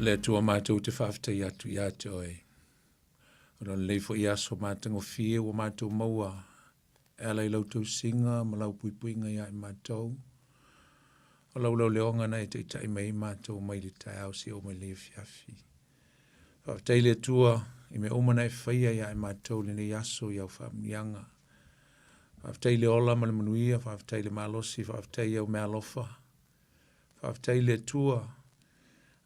Le Atua matou te faafetai atu ia te Oe. Ona o lenei foi aso matagofie ua matou maua e ala i lau tausiga ma lau puipuiga ia i matou. O lau leoleoga na e taitai mai ai matou mai le taeao seia oo mai lenei afiafi. Faafetai i le Atua i mea uma na e faia ia i matou i lenei aso i au faamanuiaga. Faafetai i le ola ma le manuia, faafetai i le malosi, faafetai i au meaalofa. Faafetai i le Atua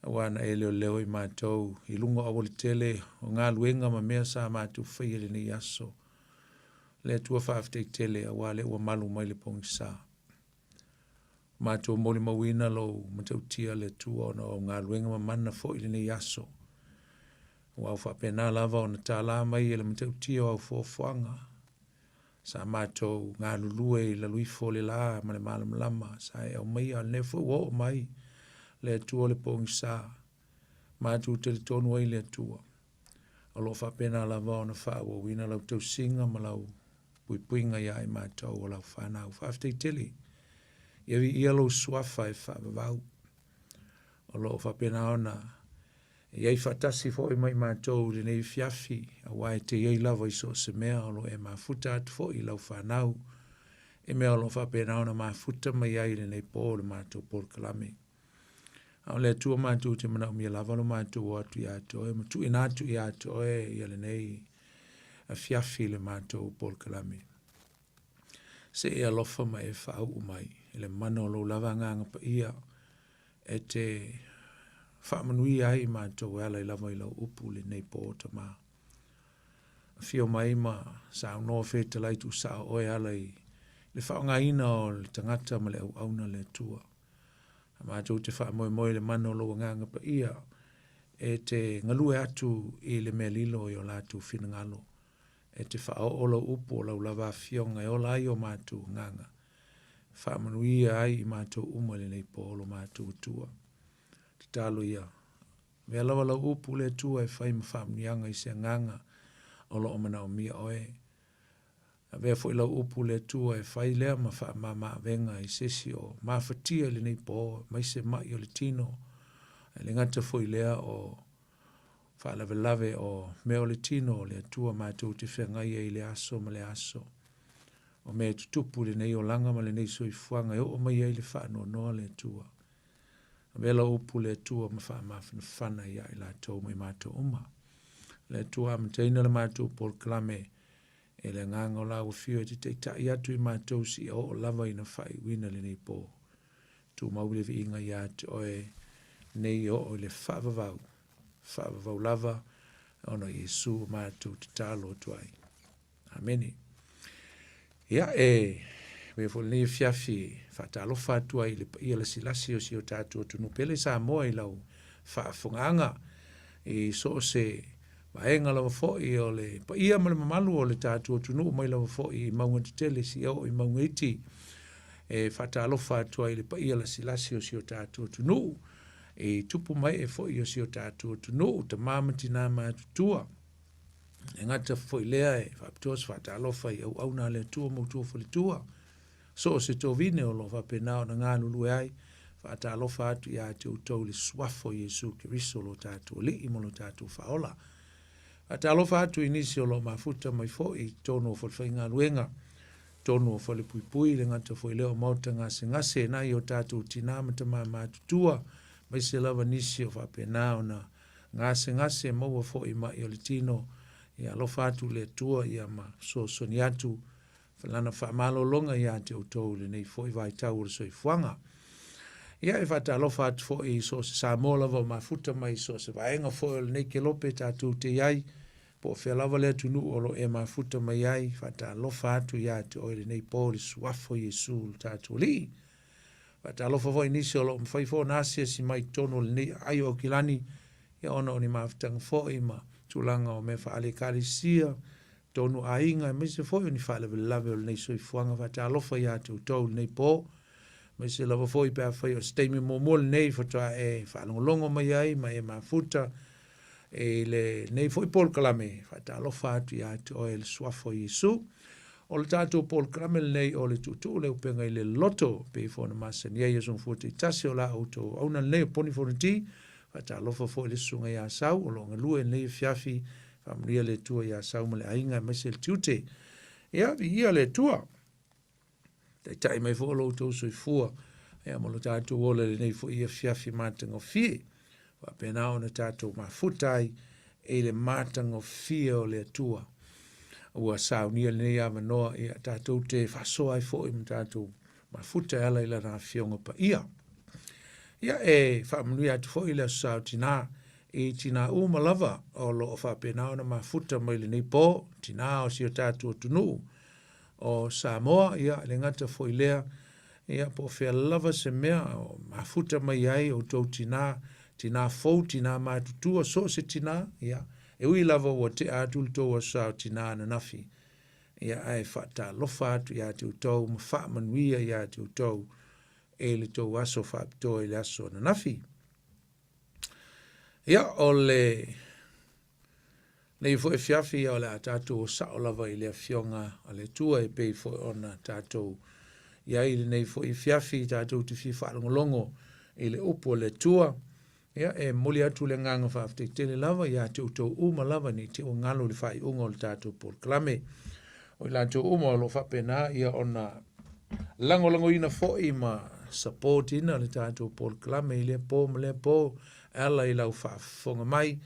aua na e leoleo i matou i luga o aualatele o galuega ma mea sa matou faia i lenei aso. Le Atua faafetai tele aua lea ua malu mai le pogisa. Matou molimauina lou matautia le Atua ona o au galuega mamana foi i lenei aso. Ua au faapena lava ona tala mai e le matautia o au foafoaga. Sa matou galulue i lalo ifo o le la ma le malamalama sa e aumaia, a o lenei foi ua oo mai le Atua o le pogisa. Matou talitonu ai le Atua o lo o faapena lava ona faaauauina lau tausiga ma lau puipuiga ia i matou o lau fanau. Faafetai tele. Ia viia lou suafa e faavavau. O lo o faapena ona e i ai faatasi foi ma i matou i lenei afiafi, aua e te i ai lava i so o se mea o lo o e mafuta atu foi i lau fanau, i mea o lo o faapena ona mafuta mai ai i lenei po o le matou polokalame. A o le Atua matou te manaomia lava lo matou o atu ia te oe ma tuuina atu ia te oe ia lenei afiafi i le matou polokalame. Se e alofa ma e faauu mai i le mana o lou lava Agaga Paia e te faamanuia ai i matou e ala i lava i lau upu lenei po, Tama. Afio mai ma saunoa fetalai tuusao oe e ala i le faaaogaina o le tagata ma le auauna le Atua. A matou te faamoemoe i le mana o lou Agaga Paia e te galue atu i le mea lilo i o latou finagalo, e te faaoo lau upu o lau lava afioga e ola ai o matou agaga, faamanuia ai i matou uma i lenei po lo matou Atua. Tatalo ia, avea lava lau upu le Atua e fai ma faamanuiaga i se agaga o lo o manaomia oe. Avea foi lau upu le Atua e fai lea ma faamama-avega i se isi o mafatia i lenei po, aemaise mai o le tino, e le gata foi lea o faalavelave o mea o le tino o le Atua matou te feagai ai i le aso ma le aso. O mea e tutupu i lenei olaga ma lenei soifuaga e oo mai ai le faanoanoa le Atua. Avea lau upu le Atua ma faamafanafana ia i latou ma i matou uma. Le Atua amataina le matou polokalame e le agaga o lau afio e te taitai atu i matou seia oo lava ina faaiuina lenei po. Tumau le viiga ia te oe nei e oo i le faavavau, faavavau lava ona o Iesu ua matou tatalo atu ai. Amene. Ia, e avea foi lenei afiafi e faatalofa atu ai i le paia lasilasi o si o tatou atunuu pele Samoa i lau faafofogaaga i so o se vaega lava foi o le paia ma le mamalu o le tatou atunuu mai lava foi i mauga tetele seia oo i mauga iti e faatalofa atu ai i le paia lasilasi o si o tatou atunuu i tupu ma ee foi o si o tatou atunuu, tama ma tina matutua. E gata foi lea e faapitoa se faatalofa i auauna a le Atua ma outou faletua, so o se tovine o lo o faapena ona galulue ai, faatalofa atu ia te outou i le suafa o Iesu Keriso lo tatou Alii ma lo tatou Faaola. Faatalofa atu i nisi o lo o mafuta mai foi i totonu o falefaigaluega, totonu o falepuipui, le gata foi lea o maota gasegase, nai o tatou tina ma tama matutua, aemaise lava nisi o faapena ona gasegase maua foi mai o le tino, ia alofa atu le Atua ia ma fesoasoani atu lana faamalologa ia te outou i lenei foi vaitau o le soifuaga. Ia e faatalofa atu foi i so o se Samoa lava o mafuta mai i so o se vaega foi o lenei kelope tatou te i ai, po o fea lava le atunuu o lo o e mafuta mai ai, faatalofa atu ia te oe i lenei po i le suafa o Iesu lo tatou Alii. Faatalofa foi i nisi o lo o mafai foi ona asiasi mai i totonu o lenei aai o Aukilani, ia ona o ni mafutaga foi ma tulaga o mea faale-ekalesia, totonu o aiga, aemaise foi o ni faalavelave o lenei soifuaga. Faatalofa ia te outou i lenei po, aemaise lava foi pe afai o se taimi muamua lenei faatoa e faalogologo mai ai ma e mafuta i lenei foi polokalame, faatalofa atu ia te oe i le suafa o Iesu. O le tatou polokalame lenei o le Tuutuu le Upega i le Loto, pei foi ona masani ai aso Gafua taitasi o la outou auauna lenei o Poni Fonoti. Faatalofa foi i le Susuga ia Sau o lo o galue i lenei afiafi. Faamanuia le Atua ia Sau ma le aiga aemaise le tiute. Ia, viia le Atua. Taitai mai foi lo outou soifua ia ma lo tatou ola i lenei foi afiafi matagofie. Faapena ona tatou mafuta ai i le matagofie o le Atua. Ua saunia lenei avanoa ia tatou te faasoa ai foi ma tatou mafuta e ala i lana afioga paia. Ia e faamanuia atu foi le Aso Sa o Tina i tina uma lava o lo o faapena ona mafuta mai lenei po, tina o si o tatou atunuu o Samoa, ia le gata foi lea, ia po o fea lava se mea o mafuta mai ai outou tina, tina fou, tina matutua, so o se tina, ia, e ui lava ua tea atu le tou Aso Sa o Tina ananafi, ia ae faatalofa atu ia te outou ma faamanuia ia te outou e le tou aso faapitoa i le aso ananafi. Ia, o le nei foi afiafi ia o le a tatou o sao lava i le afioga a le Atua e pei foi ona tatou i ai i lenei foi afiafi tatou te fia faalogologo i le upu a le Atua. Ia, e momoli atu le agaga faafetai tele lava ia te outou uma lava ne i te i ua galo i le faaiuga o le tatou polokalame. O i latou uma o lo o faapena ia ona lagolagoina foi ma support ina le tatou polokalame i lea po ma lea po e ala i lau faafofoga mai,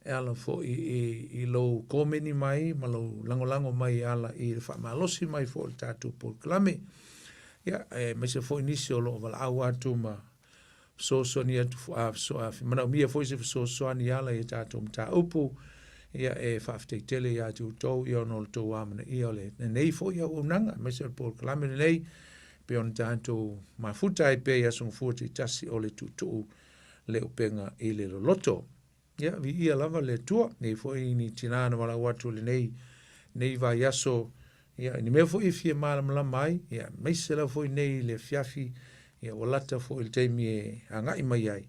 e ala foi i, i lou komeni mai ma lou lagolago mai e ala i le faamalosi mai foi o le tatou polokalame. Ia, aemaise foi nisi o lo o valaau atu ma fesoasoani atu, a manaomia foi se fesoasoani e ala i a tatou mataupu, ia e faafetai tele ia te outou ia ona o le tou amanaia o lenei foi auaunaga, aemaise o le polokalame lenei, pei ona tatou mafuta ai pea i Aso Gafua taitasi o le tuutuu le upega i le loloto. Ia, viia lava le Atua, nei foi ni tina na valaau atu i lenei, nei vaiaso, ia, ni mea foi e fia malamalama ai, ia, aemaise lava foi nei i le afiafi, ia, ua lata foi i le taimi e agai mai ai,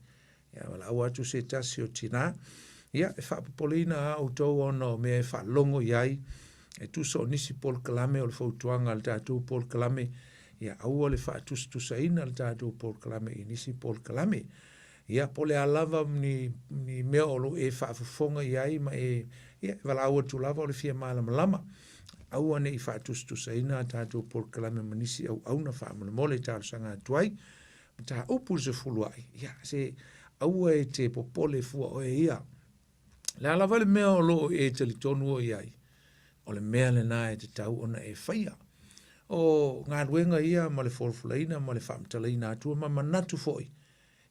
ia, valaau atu se tasi o tina, ia, e faapopoleina lava outou ona o mea e faalogo i ai, e tusa o nisi polokalame o le fautuaga a le tatou polokalame, ia, aua le faatusatusaina le tatou polokalame i nisi polokalame. Ia, po o le a lava ni, ni mea o lo o e faafofoga i ai ma e, ia, e valaau atu lava o le fia malamalama. Aua ne i faatusatusaina a tatou polokalame ma nisi auauna faamolemole e talosaga atu ai. Mataupu i le sefuluai, ia, se aua e te popole fua oe ia. Le a lava le mea o lo o e talitonu oe i ai, o le mea lena e tatau ona e faia. O galuega ia ma le folafolaina ma le faamatalaina atu ma manatu foi,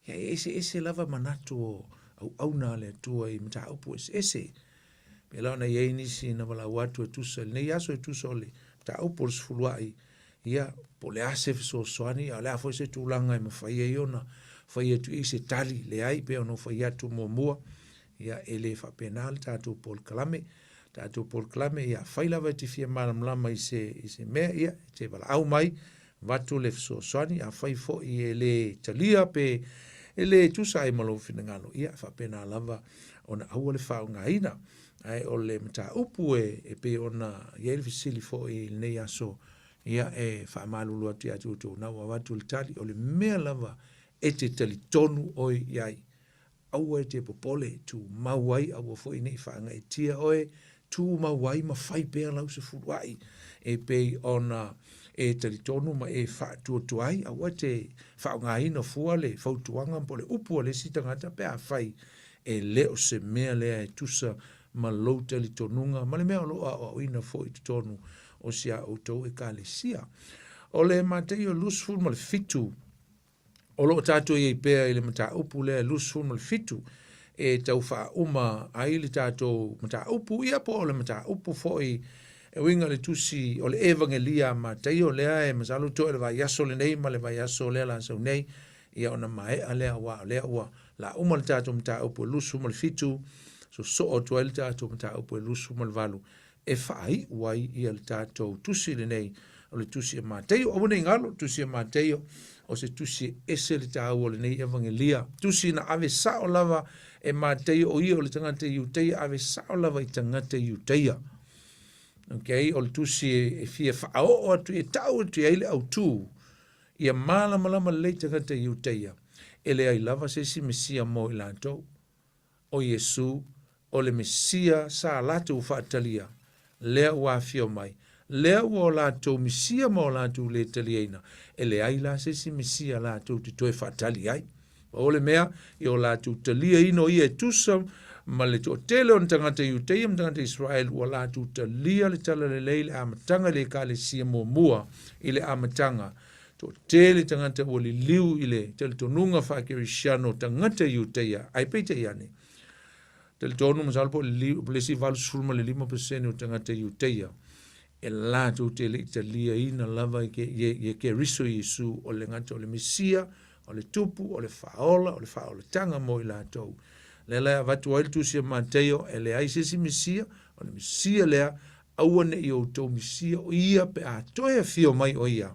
Ia e eseese lava manatu o auauna a le Atua i mataupu eseese. Pei la ona i ai nisi na valaau atu e tusa i lenei aso e tusa o le mataupu o le sefuluai, ia, po o le a se fesoasoani, a o le a foi se tulaga e mafai ai ona fai atu i ai se tali, leai, pei ona ou fai atu muamua, ia, e le faapena le tatou polokalame. Tatou polokalame, ia, afai lava e te fia malamalama i se, i se mea, ia, e te valaau mai, avatu le fesoasoani, afai foi e le talia pe e le tusa ai ma lou finagalo, ia, e faapena lava ona aua le faaaogaina. Ae o le mataupu e, e pei ona i ai le fesili foi i lenei aso, ia, e faamalulu atu ia te outou, na ua avatu le tali, o le mea lava e te talitonu oe i ai, Aua e te popole, tumau ai, aua foi ne i faagaeetia oe, tumau ai ma fai pea lau sefuluai e pei ona e talitonu ma e faatuatua ai. Aua e te faaaogaina fua le fautuaga po o le upu a le isi tagata pe afai e le o se mea lea e tusa ma lou talitonuga ma le mea o lo o aoaoina foi i totonu o si a outou Ekalesia. O le Mataio 27, O lo o tatou i ai pea i le mataupu lea 27 e tau faauma ai le tatou mataupu, ia po o le mataupu foi e uiga i le tusi o le Evagelia a Mataio lea e masalo toe o le vaiaso lenei ma le vaiaso lea la sau nei, ia ona maea lea aua o lea ua la uma le tatou mataupu e 27, sosoo atu ai le tatou mataupu e 28 e faaiu ai ia le tatou tusi lenei o le tusi a Mateio. Aua ne i galo, tusi a Mateio, o se tusi e ese le taua o lenei evangelia. Tusi na ave sao lava e Mateio, o ia o le tagata Iuteia, ave sao lava i tagata Iuteia. Okay, o le tusi e fia faaoo atu, e tau atu i ai le autu, ia malamalama lelei tagata Iuteia, e leai lava se isi Mesia mo i latou. o Iesu o le Mesia sa latou faatalia, lea ua afio mai, lea ua o latou misia ma o latou lē taliaina, e leai la se isi Mesia latou te toe faatali ai. Pau o le mea, ia o latou taliaina o ia e tusa ma le toatele o na tagata Iuteia ma tagata Israeli ua latou talia le talalelei i le amataga i le Ekalesia muamua i le amataga. Toatele tagata ua liliu i le talitonuga faa-Kerisiano o tagata Iuteia, ae peitai ane, Talitonu masalo po o le isi 85% o tagata Iuteia e latou te le i taliaina lava i ke Keriso Iesu o le gata o le Mesia, o le Tupu, o le Faaola, o le faaolataga mo i latou. Lea la e avatu ai le tusi a Mataio, e leai se isi Mesia, o le Mesia lea, aua ne i outou misia o ia pe a toe afio mai o ia,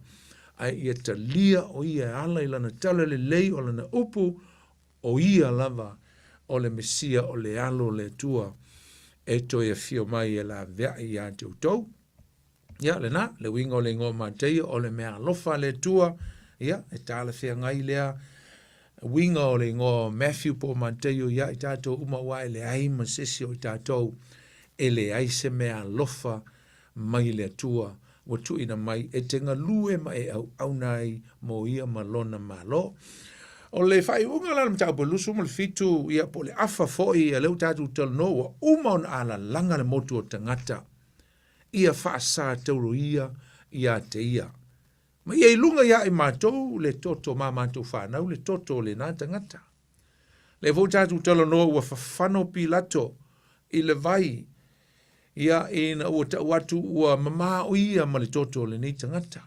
ae ia talia o ia e ala i lana talalelei o lana upu, O ia lava o le Mesia o le Alo o le Atua e toe afio mai e laveai iā te outou. Ia, lena, le uiga o le igoa o Mataio, o le mea alofa a le Atua, ia, e talafeagai lea uiga o le igoa o Matthew po o Mataio iā i tatou uma, aua e leai ma se isi o i tatou e leai se mea alofa mai le Atua ua tuuina mai e te galue ma e auauna ai mo ia ma Lona Malo. O le faaiuga la o le mataupu e 27, ia po o le afa foi, ia lea ua tatou talanoa ua uma ona alalaga le motu o tagata ia faasatauroia ia te ia. Ma ia i luga ia i matou le toto ma matou fanau le toto o lena tagata. Lea foi tatou talanoa ua fafano Pilato i le vai, ia ina ua tau atu ua mamā o ia ma le toto o lenei tagata.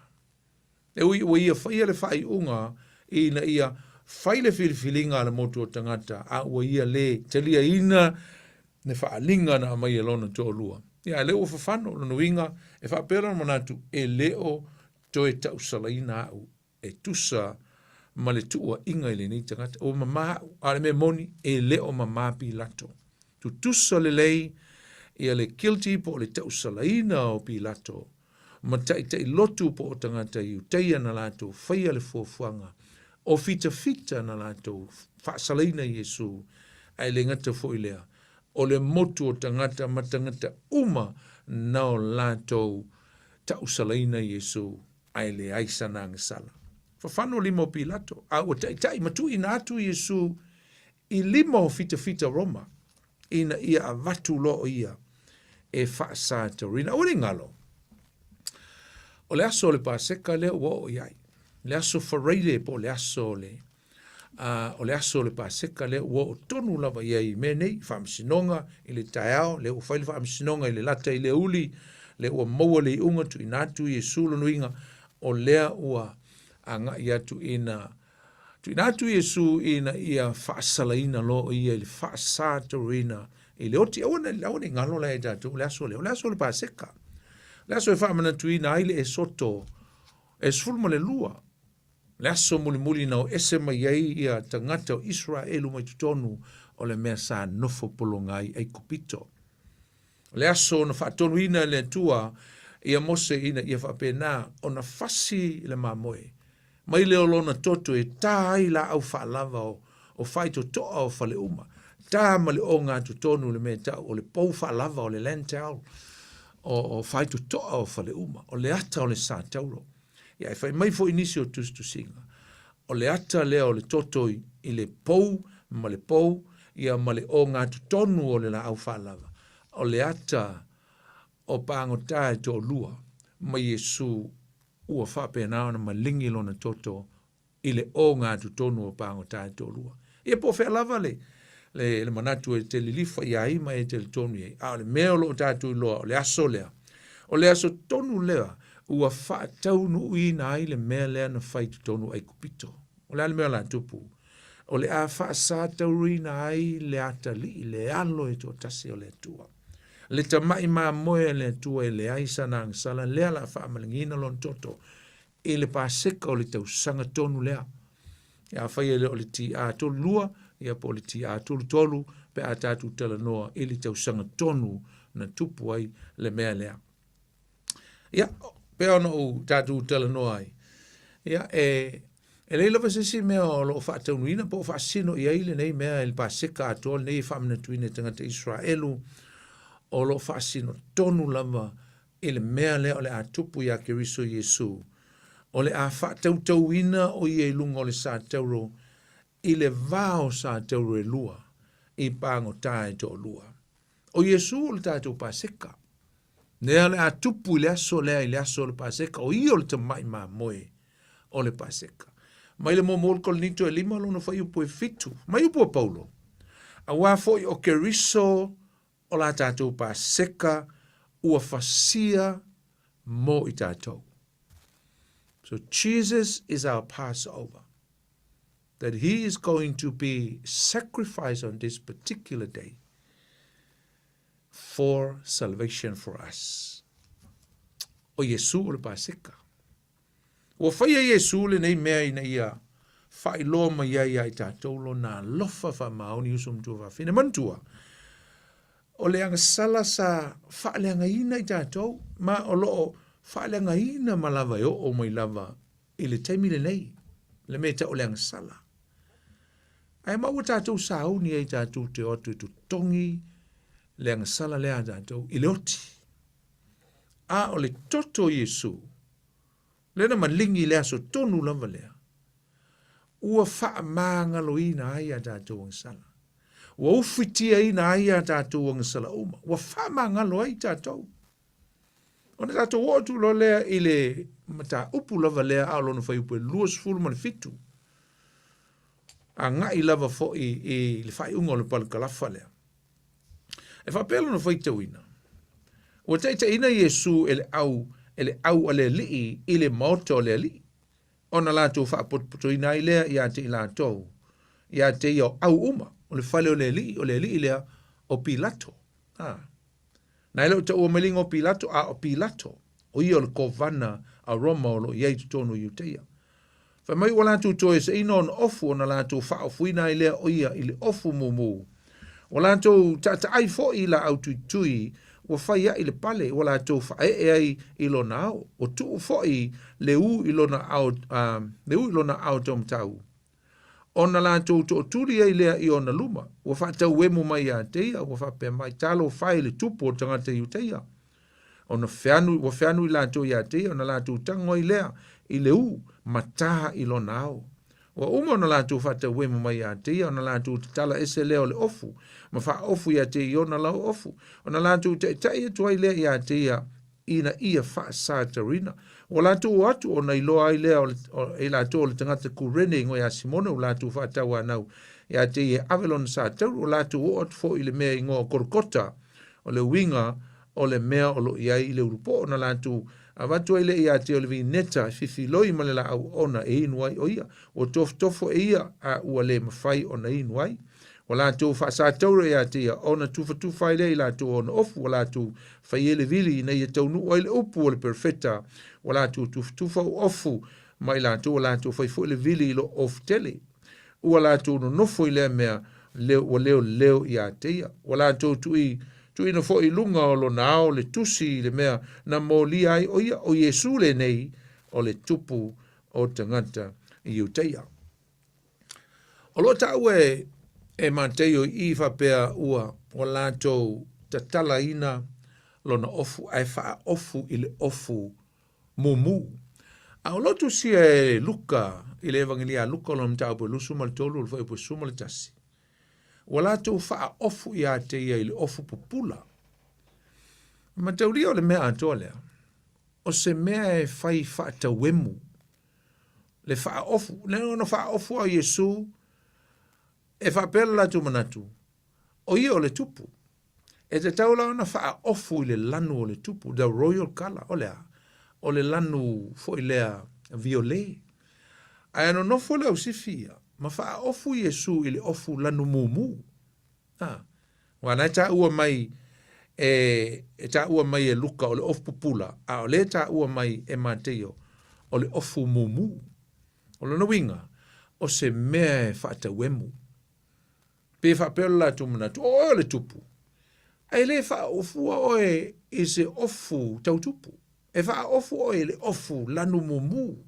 E ui ua ia faia le faaiuga ina ia fai le filifiliga a le motu o tagata, a ua ia lē taliaina le faaaliga na aumai e lona toalua. Ia, a lea ua fafano, lona uiga, e faapea lona manatu, e le o toe tausalaina au e tusa ma le tuuaiga i lenei tagata. Ua mamā au, a o le mea moni, e le o mamā Pilato. Tutusa lelei ia le guilty po o le tausalaina o Pilato ma taitai lotu po o tagata Iuteia na latou faia le fuafuaga o fitafita na latou faasalaina Iesu, ae le gata foi lea, o le motu o tagata ma tagata uma na o latou tausalaina Iesu. ae leai sana agasala. Fafano lima o Pilato, a ua taitai ma tuuina atu Iesu i lima o fitafita Roma, ina ia avatu loa o ia e faasataurina. Aua ne i galo, o le aso o le Paseka lea ua oo i ai, le aso Faraile po o le aso o le a o le aso o le Paseka lea ua oo tonu lava i ai i mea nei, faamasinoga i le taeao, lea ua fai le faamasinoga i le lata i le uli, lea ua maua le iuga tuuina atu Iesu lona uiga, o lea ua agai atu ina tuuina atu Iesu ina ia faasalaina loa o ia i le faasatauina i le oti. Aua ne, aua ne i galo la e tatou o le aso lea, o le aso o le Paseka. O le aso e faamanatuina ai le Esoto e 12 Le aso mulimuli na o ese mai ai ia tagata o Iseraelu mai totonu o le mea sa nofo pologa ai Aikupito. O le aso na faatonuina e le Atua ia Mose ina ia faapena ona fasi le mamoe mai lea o lona toto e ta ai laau faalava o faitotoa o fale uma, ta ma le ogatotonu le mea e tau o le pou faalava o le lentil o faitotoa o fale uma, o le ata o le satauro. Ia, e fai mai foi nisi o tusitusiga, o le ata lea o le toto i le pou ma le pou, ia ma le ogatotonu o le laau faalava, o le ata o pagota e toalua ma Iesu ua faapena ona maligi lona toto i le ogatotonu o pagota e toalua. Ia po o fea lava le, le, le manatu e te lilifa i ai ma e talitonu i ai, a o le mea o lo o tatou iloa, o le aso lea, o le aso tonu lea ua faataunuuina ai le mea lea na fai i totonu o Aikupito. O le a le mea o le a tupu? O le a faasatauina ai le atalii, le alo e toatasi o le Atua. Le tamai mamoe a le Atua e leai sana agasala, lea o le a faamalagiina lona toto i le Paseka o le tausaga tonu lea. Afai e le o le TA 32, ia po o le TA 33, pe a tatou talanoa i le tausaga tonu na tupu ai le mea lea. Ia, pei ona ou tatou talanoa ai, ia, e, E leai lava se isi mea o lo o faataunuina po o faasino i ai lenei mea i le Paseka atoa lenei e faamanatuina i tagata Isaraelu, o lo o faasino tonu lava i le mea lea o le a tupu iā Keriso Iesu, o le a faatautauina o ia i luga o le satauro i le va o satauro e lua i pagota e toalua. O Iesu o le tatou Paseka. Lea o le a tupu i le aso lea i le aso o le Paseka, o ia o le tamai mamoe o le Paseka. Mai le muamua o le Korinito e lima lona fuaiupu e fitu, mai upu a Paulo, Auā foi o Keriso o la tatou Paseka ua fasia mo i tatou. So Jesus is our Passover. That he is going to be sacrificed on this particular day for salvation for us. O Iesu o le Paseka. Ua faia Iesu lenei mea ina ia faailoa mai ai ia i tatou lona alofa faamaoni uso matua fafine. Manatua, o le agasala sa faaleagaina i tatou, ma o lo o faaleagaina ma lava e oo mai lava i le taimi lenei, le mea e tau o le agasala. Ae ma ua tatou sauni ai tatou te o atu e totogi le agasala lea a tatou i le oti. A o le toto o Iesu, lea na maligi i le aso tonu lava lea, ua faamagaloina ai a tatou agasala. Ua ufitiaina ai a tatou agasala uma. Ua faamagalo ai tatou. Ona tatou oo atu loa lea i le mataupu lava lea a o lona fuaiupu e 27, agai lava foi i le faaiuga o le palakalafa lea. E faapea lona faitauina, Ua taitaiina Iesu e le au, e le au a le alii i le maota o le alii, ona latou faapotopotoina ai lea ia te i latou, ia te ia o au uma, o le fale o le alii, o le alii lea o Pilato. A. Na e le o taua mai le igoa o Pilato, a o Pilato, o ia o le kovana a Roma o lo o i ai i totonu o Iuteia. Fai mai ua latou toe eseina ona ofu ona latou faaofuina ai lea o ia i le ofu mumu. Ua latou taataai foi i laau tuitui, ua fai ai le pale, ua latou faaee ai i lona ao, ua tuu foi le u i lona ao, uh, le u i lona ao taumatau. Ona latou tootuli ai lea i ona luma, ua faatauemu mai ia te ia, ua faapea mai, Talofa e i le tupu o tagata Iuteia. Ona feanu, ua feanu i latou ia te ia, ona latou tago ai lea i le u ma tā i lona ao. Ua uma ona latou faatauemu mai ia te ia, ona latou tatala ese lea o le ofu, ma faaofu ia te ia i ona lau ofu, ona latou taitai atu ai lea ia te ia ina ia faasataurina. Ua latou o atu ona iloa ai lea o le, o, e latou o le tagata Kurene igoa ia Simone, ua latou faatauanau ia te ia e ave lona satauru, ua latou oo atu foi i le mea igoa o Kolokota, o le uiga o le mea o lo o i ai i le ulupoo, ona latou avatu ai lea ia te ia o le vineta e fifiloi ma le laau ona e inu ai o ia. Ua tofotofo e ia, a ua le mafai ona inu ai. Ua latou faasataura ia te ia, ona tufatufa ai lea i latou ona ofu, ua latou fai ai le vili ina ia taunuu ai le upu o le perofeta. Ua latou tufatufa ou ofu ma i latou, ua latou fai foi le vili i lou ofu tele. Ua latou nonofo i lea mea, leo, ua leoleo ia te ia. Ua latou tui, tuuina foi i luga o lona ao le tusi i le mea na molia ai o ia, o Iesu lenei, o le tupu o tagata Iuteia. O lo o taua e, e Mateio i i faapea ua, ua latou tatalaina lona ofu ae faaofu i le ofu mumu. A o lo o tusia e Luka i le Evagelia a Luka o lona mataupu e 23 o le fuaiupu e 11, ua latou faaofu ia te ia i le ofu pupula. Mataulia o le mea atoa lea, o se mea e fai faatauemu le faaofu. Le ona faaofu a Iesu e faapea le latou manatu, o ia o le tupu. E tatau la ona faaofu i le lanu o le tupu, the royal colour, o le a? O le lanu foi lea violet. Ae a nonofo le ausifi ia, ma faaofu Iesu i le ofu lanu mumu. A, aua na e taua mai e, e taua mai e Luka o le ofu pupula, a o lea e taua mai e Mateio o le ofu mumu. O lona uiga, o se mea e faatauemu. Pe faapea lo latou manatu, o oe o le tupu, ae le faaofua oe i se ofu tau tupu. E faaofu oe i le ofu lanu mumu.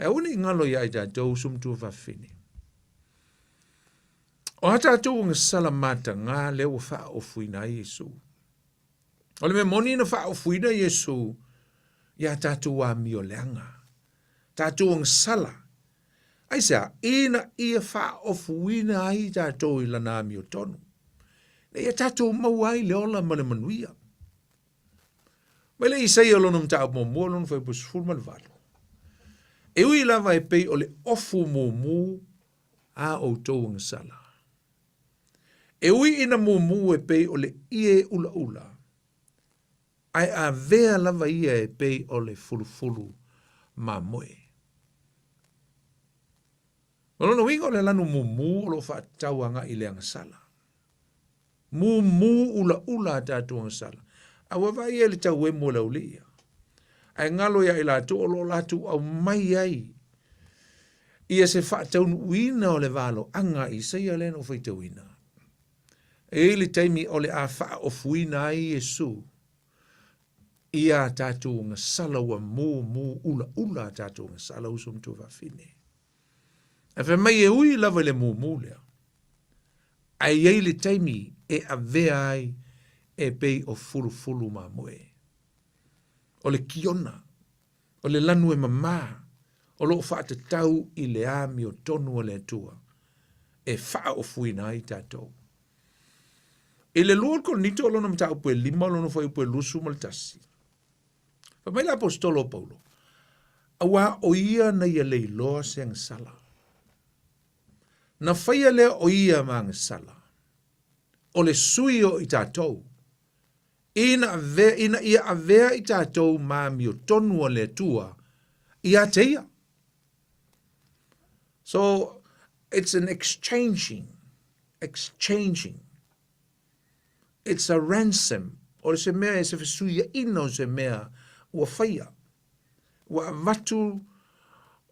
Ae aua ne i galo iā i tatou uso ma tuafafine. O a tatou agasala matagā lea ua faaofuina ai Iesu. O le mea moni na faaofuina Iesu iā tatou amio leaga, tatou agasala. Aisea? Ina ia faaofuina ai tatou i lana amiotonu, ina ia tatou maua ai le ola ma le manuia. Mai le Isaia lona mataupu muamua lona fuaiupu 18. E ui lava e pei o le ofu mumu a outou agasala. E ui ina mumu e pei o le ʻie ʻulaʻula, ae avea lava ia e pei o le fulufulu mamoe. O lona uiga o le lanu mumu o lo o faatatau agai i le agasala. Mumu ʻulaʻula a tatou agasala. A ua vaai ia i le tauemu o le aualii ia. Ae galo ia i latou o lo o latou aumai ai ia se faataunuuina o le valoaga a Isaia lea na ou faitauina. E i ai le taimi o le a faaofuina ai Iesu ia tatou agasala ua mumu ʻulaʻula a tatou agasala uso ma tuafafine. Ae fai mai e ui lava i le mumu lea, ae i ai le taimi e avea ai e pei o fulufulu mamoe. O le kiona, o le lanu e mamā, o lo o faatatau i le amiotonu a le Atua e faaofuina ai tatou. I le 2 Korinito o lona mataupu e 5, lona fuaiupu e 21, Fai mai le Aposetolo o Paulo, Auā o ia na ia leiloa se agasala. Na faia lea o ia ma agasala, o le sui o i tatou, ina, ave, ina ia avea i tatou ma amiotonu a le Atua ia te ia. So, it's an exchanging, exchanging. It's a ransom, o se mea e se fesuiaina o se mea ua faia. Ua avatu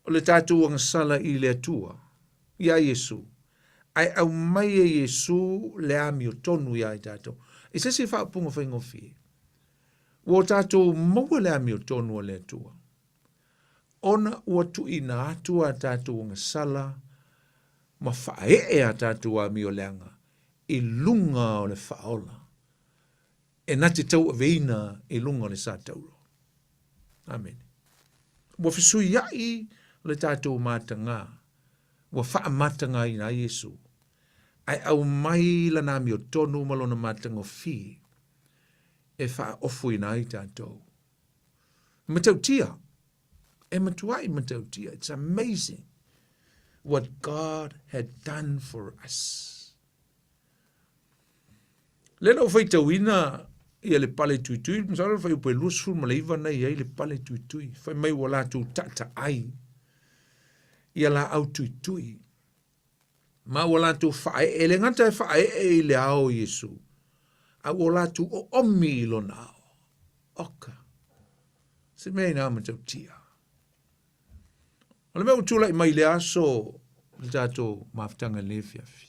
le tatou agasala i le Atua, iā Iesu, ae aumai e Iesu le amiotonu iā i tatou. I se isi faaupuga faigofie, ua o tatou maua le amiotonu a le Atua, ona ua tuuina atu a tatou agasala ma faaee a tatou amioleaga i luga o le faaola e na te tauaveina i luga o le sa tauro. Amene. Ua fesuiaʻi le tatou matagā, ua faamatagāina ai Iesu, ae aumai lana amiotonu ma lona matagofie e faaofoina ai tatou. E matautia, e matuai matautia. It's amazing what God had done for us. Lea na ou faitauina ia le pale tuitui, masalo le fuaiupu e 29 na i ai le pale tuitui. Fai mai ua latou taataai ia laau tuitui. Ma ua latou faaee, e le gata e faaee i le ao o Iesu, a ua latou oomi i lona ao. Oka, se mea inā matautia. O le mea ua tulai mai i le aso le tatou mafutaga i lenei afiafi.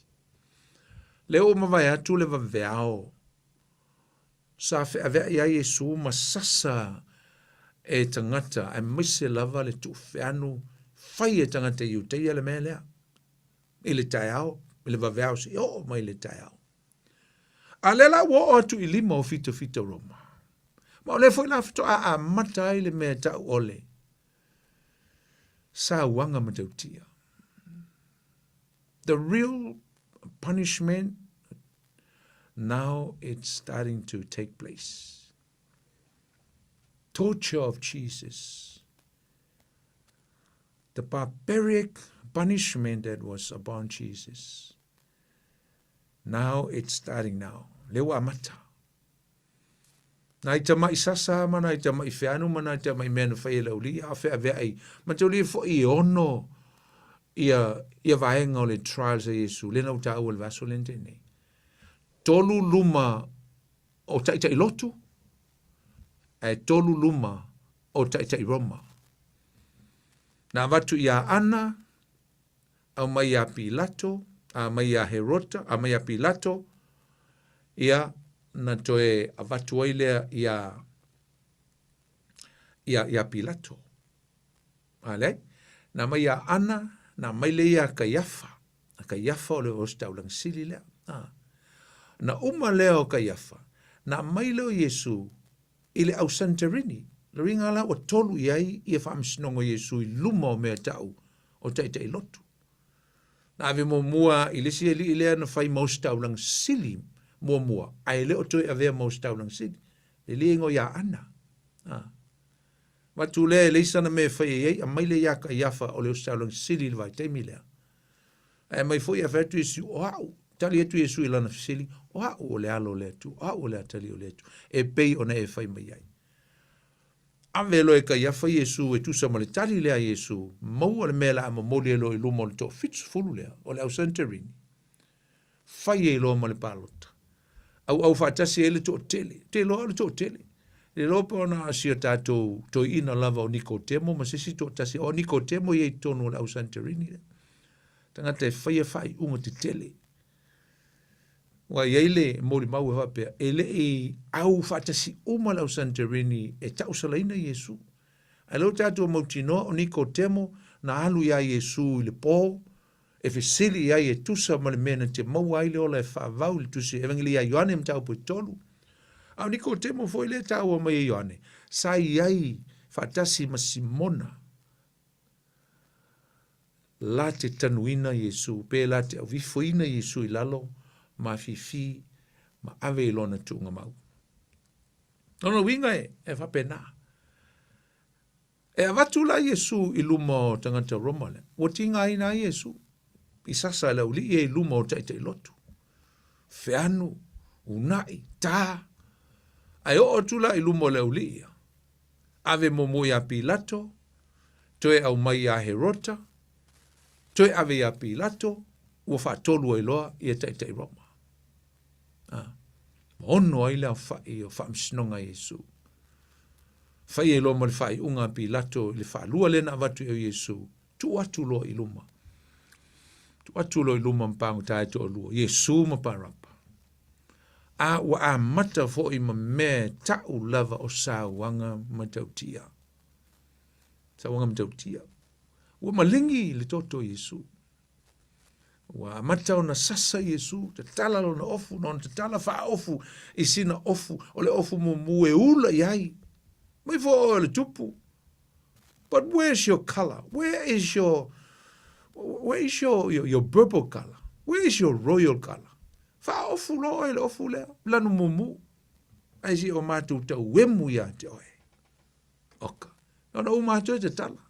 Lea ua mavae atu le vaveao sa feaveai ai Iesu ma sasa e tagata aemaise lava le tuufeanu fai e tagata Iutaia le mea lea i le taeao, i le vaveao seia oo mai i le taeao. A lea la ua oo atu i lima o fitafita Roma. Ma o lea foi la faatoa amata ai le mea e tau o le sauaga matautia. The real punishment now it's starting to take place. Torture of Jesus. The barbaric punishment that was upon Jesus. Now it's starting now. Lea ua amata. Nai tamaʻi sasa ma nai tamaʻi feanu ma nai tamaʻi mea na fai e le aualii a o feaveaʻi mataulia foʻi e ono ia ia vaega o le trials a Iesu lea na ou taua i le vaiaso lea na tea nei. Tolu luma o taitai lotu ae tolu luma o taitai Roma. Na avatu iā Ana, aumai iā Pilato, aumai iā Herota, aumai iā Pilato, ia, na toe avatu ai lea iā, iā, iā Pilato. A leai. Na aumai ia Ana, na aumai lea ia Kaiafa. A Kaiafa o le Ositaulaga Sili lea. A. Na uma lea o Kaiafa, na aumai lea o Iesu i le au Santerini. Le uiga la ua tolu i ai ia faamasinoga o Iesu i luma o mea tau o taitai lotu. Na ave muamua i le isi alii lea na fai ma Ositaulaga Sili muamua, ae le o toe avea ma Ositaulaga Sili. Le alii e igoa ia Ana. A. Avatu lea e leai sana mea e faia i ai, aumai lea ia Kaiafa o le Ositaulaga Sili i le vaitaimi lea. Ae aumai foi ae fai atu Iesu, o au, tali atu Iesu i lana fesili, o au o le Alo o le Atua, o au o le Atalii o le Atua, e pei ona e fai mai ai. Ave loa e Kaiafa Iesu e tusa ma le tali lea a Iesu, maua le mea o le a momoli ai loa i luma o le toafitusefulu lea, o le au Santerini, fai ai loa ma le palota. Auau faatasi ai le toatele. Ou te iloa o le toatele. Le iloa pe ona si o tatou toeaina lava o Nikotemo ma se isi toatasi. O Nikotemo ia i totonu o le au Santorini lea. Tagata e faia faaiuga tetele. Ua i ai le molimau e faapea, e le i au faatasi uma le au Santorini e tausalaina Iesu. Ae lea ua tatou mautinoa o Nikotemo na alu iā Iesu i le po, e fesili i ai e tusa ma le mea na te maua ai le ola e faavau i le Tusi Evangelia ia Ioane mataupu e tolu. A o Nikotemo foi lea e taua mai e Ioane, sa i ai faatasi ma Simona la te tanuina Iesu, pe la te auifoina Iesu i lalo ma afifi ma ave i lona tuugamau. Lona uiga e, e faapena. E avatu la Iesu i luma o tagata Roma lea, ua tigaina ai Iesu i sasa e le aualii ia i luma o taitai lotu. Feanu, unaʻi, tā. Ae oo atu la i luma o le aualii ia, ave muamua iā Pilato, toe aumai iā Herota, toe ave iā Pilato, ua faatolu ai loa ia taitai Roma. A, ma ono ai le aofaʻi o faamasinoga a Iesu. Fai ai loa ma le faaiuga a Pilato i le faalua lea na avatu i ai o Iesu, tuu atu loa i luma. Tuu atu loa i luma ma pagota e toalua, Iesu ma Parapa. A ua amata foi ma mea e ta'u lava o sauaga matautia. Sauaga matautia. Ua maligi le toto o Iesu. Ua amata ona sasa Iesu, tatala lona ofu, na ona tatala faaofu i sina ofu, o le ofu mumu e ula i ai. Mai fo o le tupu. But where's your color? Where is your where is your, your, your purple color? Where is your royal color? Faaofu loa oe le ofu lea, lanu mumu. Ae si o mātou tauemu ia te oe. Oka. Ona uma atu e tatala.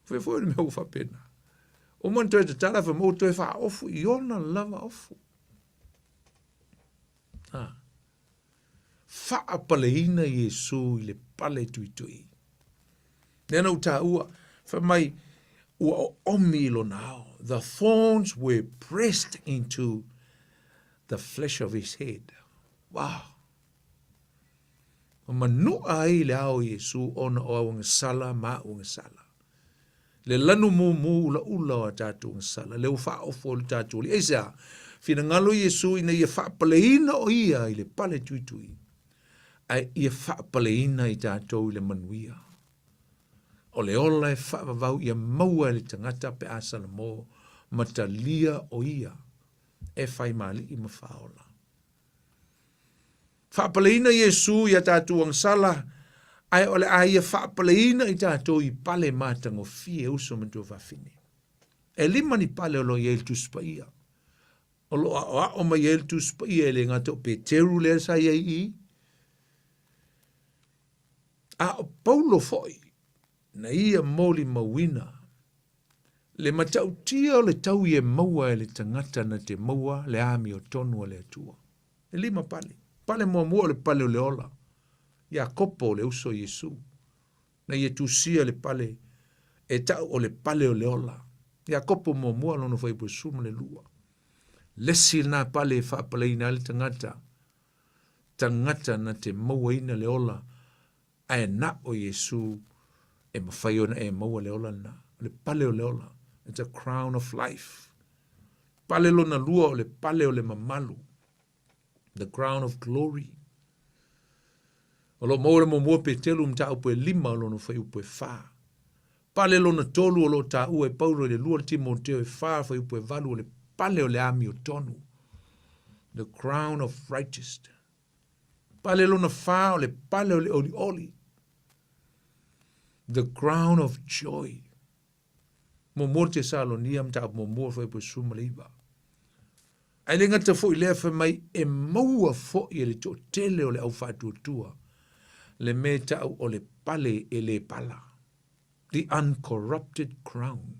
Fai foi le mea ua faapena. Uma na toe tatala fai mai ua toe faaofu i ona lava ofu. Ha. Faapaleina Iesu i le pale tuitui. Lea na ou taua, fai mai, ua oomi i lona ao. The thorns were pressed into the flesh of his head. Wow. Ua manuʻa ai le ao o Iesū ona o au agasala ma aʻu agasala. Le lanu mūmū ulaula o a tātou agasala, lea ua faaofo e le tātou Alii. Aisea? Finagalo Iesū ina ia faapaleina o ia i le pale tuitui, ae ia faapaleina i tātou i le manuia. O le ola e faavavau ia maua e le tagata pe a salamo ma talia o ia e fai ma alii ma faaola. Faapaleina Iesū i a tātou agasala, ae o le a ia faapaleina i tātou i pale matagofie uso ma tuafafine. E lima ni pale o lo o i ai le Tusi Paia. O lo o aʻoaʻo mai ai le Tusi Paia e le gata o Peteru lea sa i ai i i, a o Paulo foi na ia molimauina Le matautia o le taui e maua e le tagata na te maua le amiotonu a le Atua. E lima pale. Pale muamua o le pale o le ola. Iakopo o le uso o Iesu. Na ia tusia le pale e ta'u o le pale o le ola. Iakopo muamua lona fuaiupu e 12. Lesi lena pale e faapaleina ai le tagata, tagata na te mauaina le ola Ae na o Iesu e mafai ona e maua le ola lena. O le pale o le ola. It's a crown of life. Pale lona lua o le pale o le mamalu. The crown of glory. O lo o maua le muamua Petelu mataupu e lima o lona fuaiupu e fa. Pale lona tolu o lo o taua e Paulo i le 2 Timoteo e 4 fuaiupu e 8 o le pale o le amiotonu, the crown of righteousness. Pale lona fa o le pale o le olioli, the crown of joy. Muamua Tesalonia mataupu muamua fuaiupu e 19. Ae le gata foi lea fai mai e maua foi e le toatele o le au faatuatua le mea tau o le pale e le pala, the uncorrupted crown.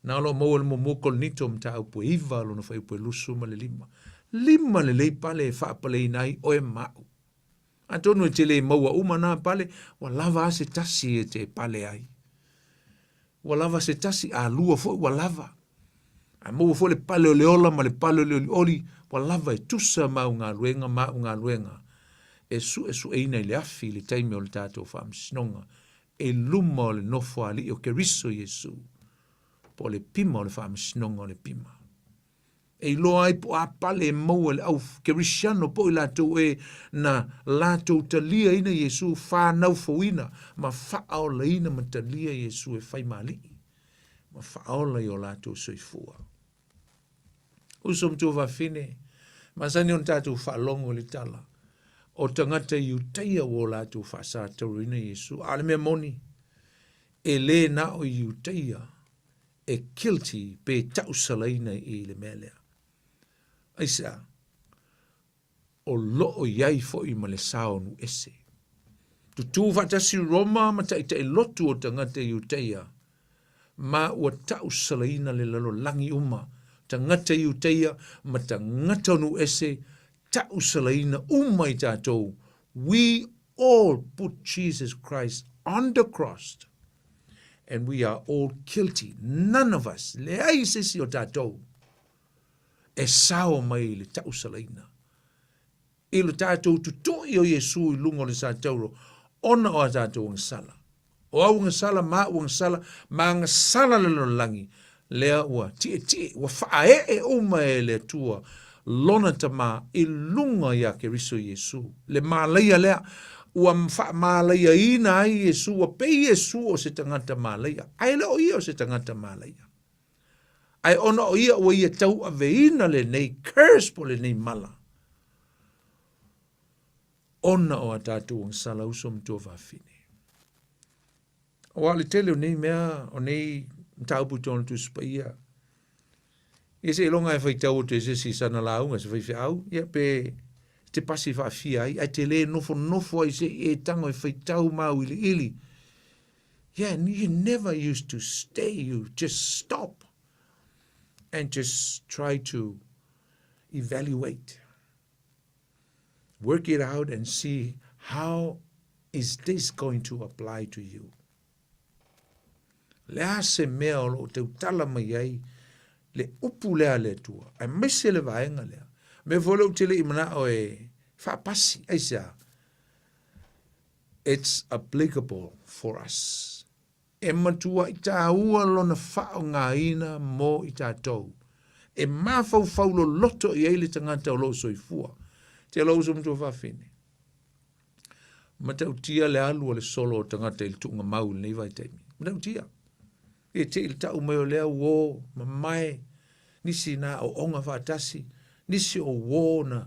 Na o lo o maua le muamua Korinito mataupu e 9 lona fuaiupu e 25. Lima lelei pale e faapaleina ai oe ma au. Atonu e te le maua uma nā pale, ua lava a se tasi e te pale ai. Ua lava se tasi, a lua foi ua lava. A maua foi le pale o le ola ma le pale o le olioli, ua lava e tusa ma au galuega ma au galuega e suesueina i le afi i le taimi o le tatou faamasinoga i luma o le Nofoalii o Keriso Iesu, po o le pima o le faamasinoga o le pima. E iloa ai po o a pale e maua e le au Kerisiano po o i latou e na latou taliaina Iesu, whanau fouina, ma faaolaina ma talia Iesu e fai ma alii, ma faaola i o latou soifua. Uso ma tuafafine, masani ona tatou faalogo i le tala, o tagata Iutaia ua o latou faasatauroina Iesu. A o le mea moni, e lē na o Iutaia e guilty pe tausalaina i le mea lea. Aisea? O lo o i ai foi ma le sao o Nu'u-ese. Tutū faatasi Roma ma taitai lotu o tagata Iutaia, ma ua tausalaina le lalolagi uma, tagata Iutaia ma tagata o Nu'u-ese, tausalaina uma i tatou. We all put Jesus Christ on the cross and we are all guilty. None of us, leai se isi o tatou, e sao mai i le tausalaina. I lo tatou tutui o Iesu i luga o le satauro, ona o a tatou agasala. O au agasala, ma au agasala, ma agasala le lalolagi, lea ua tietie, ua faaee uma e le Atua lona Tama i luga iā Keriso Iesu. Le malaia lea, ua faamalaiaina ai Iesu, ua pei Iesu o se tagata malaia, ae le o ia o se tagata malaia. Ae ona o ia ua ia tauaveina lenei curse po o lenei mala, ona o a tatou agasala uso ma tuafafine. Aua o le tele o nei mea, o nei mataupu i totonu o le Tusi Paia, ia seiloga e faitau atu e se isi i sana lauga, se faifeau, ia pe te pasi faafia ai, ae te le nofonofo ai se i e tago e faitau mauiliili. Yeah, you never used to stay, you just stop and just try to evaluate. Work it out and see how is this going to apply to you. Le a se mea o lo o tautala mai ai le upu lea a le Atua, aemaise le vaega lea. Mea foi lea ou te le i manao e faapasi, aisea? It's applicable for us. E matuai tāua lona faaaogaina mo i tatou. E mafaufau loloto i ai le tagata o lo o soifua. Te aloha uso ma tuafafine. Matautia le alu a le solo o tagata i le tuugamau i lenei vaitaimi. Matautia. E te i le tau mai o lea uō, mamae, nisi na aoaoga faatasi, nisi o uō na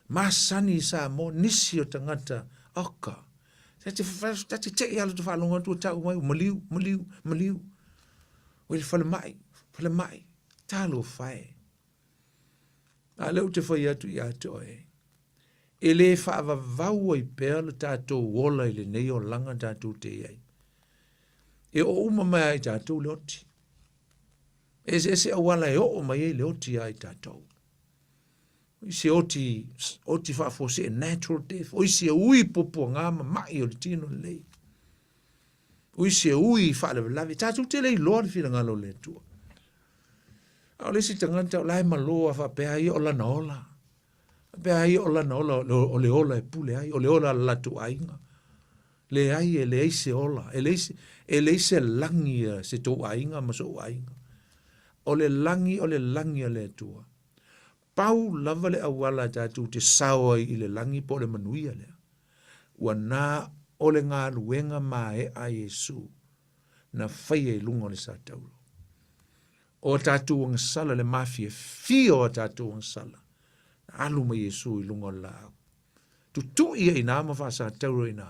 masani i Samoa, nisi o tagata, oka, Ta te, ta te tei ala te whaalongo atu o tau mai, maliu, maliu, maliu. O le whalemai, whalemai, talo whae. A leo te whai atu i a te oe. E le whaavavau ai pea le tātou ola i lenei olaga tātou te iai. E o uma mai ai tātou le oti. E se ese auala e oo mai ai le oti ai tātou. O isi e oti, oti faafuasei, natural death. O isi e ui puapuaga ma mai o le tino lelei. O isi e ui i faalavelave. Tatou te le iloa le finagalo o le Atua. A o le isi tagata o la e malo a faapea ia o lana ola. Faapea ia o lana ola, o le ola e pule ai, o le ola a le latou aiga. Leai, e leai se ola, e leai se, e leai se lagi a se tou aiga ma so'u aiga. O le lagi, o le lagi a le Atua. Pau lava le auala tatou te sao ai i le lagi po o le manuia lea, ua na o le galuega mae'a a Iesu. na faia i luga o le satauro. O a tatou agasala, le mafiafia o a tatou agasala, na alu mai Iesu i luga o le laau. Tutui ai i ina ma faasatauro i ina,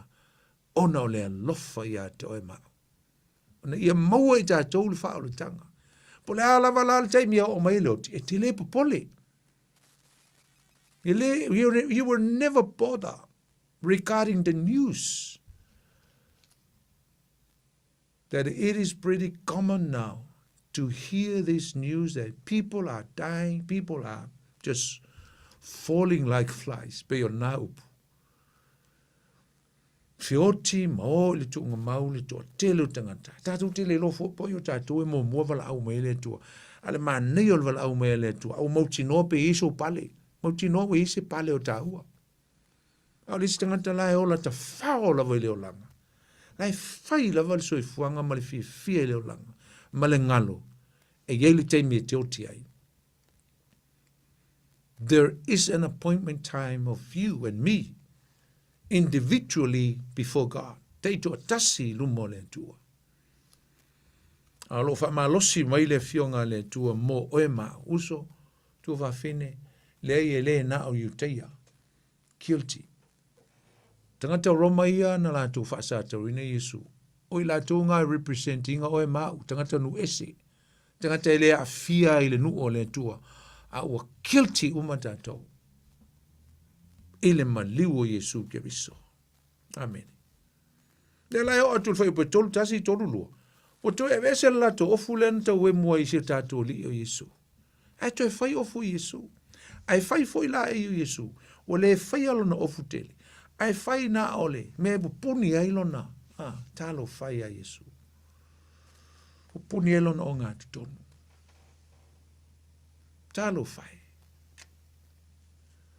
ona o le alofa ia te oe ma au. Ona ia maua i tatou le faaolataga. Po o le a lava la le taimi e oo mai ai le oti, e te le popole. E le, you will never bother regarding the news that it is pretty common now to hear this news that people are dying, people are just falling like flies, pei o nā upu. Feoti ma o i le tuuga mau le toatele o tagata. Tatou te le iloa foi po o ai o tatou e muamua valaau mai ai le Atua. A o le manaia o le valaau mai a le Atua, a ua mautinoa pe i ai sou pale. Mautinoa ua i ai se pale o taua. A o le isi tagata la e ola tafao lava i le olaga. La e fai lava le soifuaga ma le fiafia i le olaga ma le galo e i ai le taimi e te oti ai. There is an appointment time of you and me individually before God. Taitoatasi i luma o le Atua. A o lo o faamalosi mai le Afioga a le Atua mo oe ma au. Uso, tuafafine, leai e le na o Iutaia. Guilty. Tagata o Roma ia na latou faasataurina Iesu. O i latou nga e represent ina oe ma au, tagata nuu ese. Tagata e le aafia i le nuu o le Atua. A ua guilty uma tatou i le maliu o Iesu Keriso. Amene. Lea la e oo atu i le fuaiupu e 3, 1, 3, 2. Ua toe aveese le latou ofu lea na tauemu ai i si o tatou Alii o Iesu. Ae toe fai ofu i Iesu. Ae fai foi la e Iesu, ua le faia lona ofu tele, ae fai na o le mea e pupuni ai lona, a, talofa e ia Iesu. Pupuni ai lona ogatotonu. Talofa e.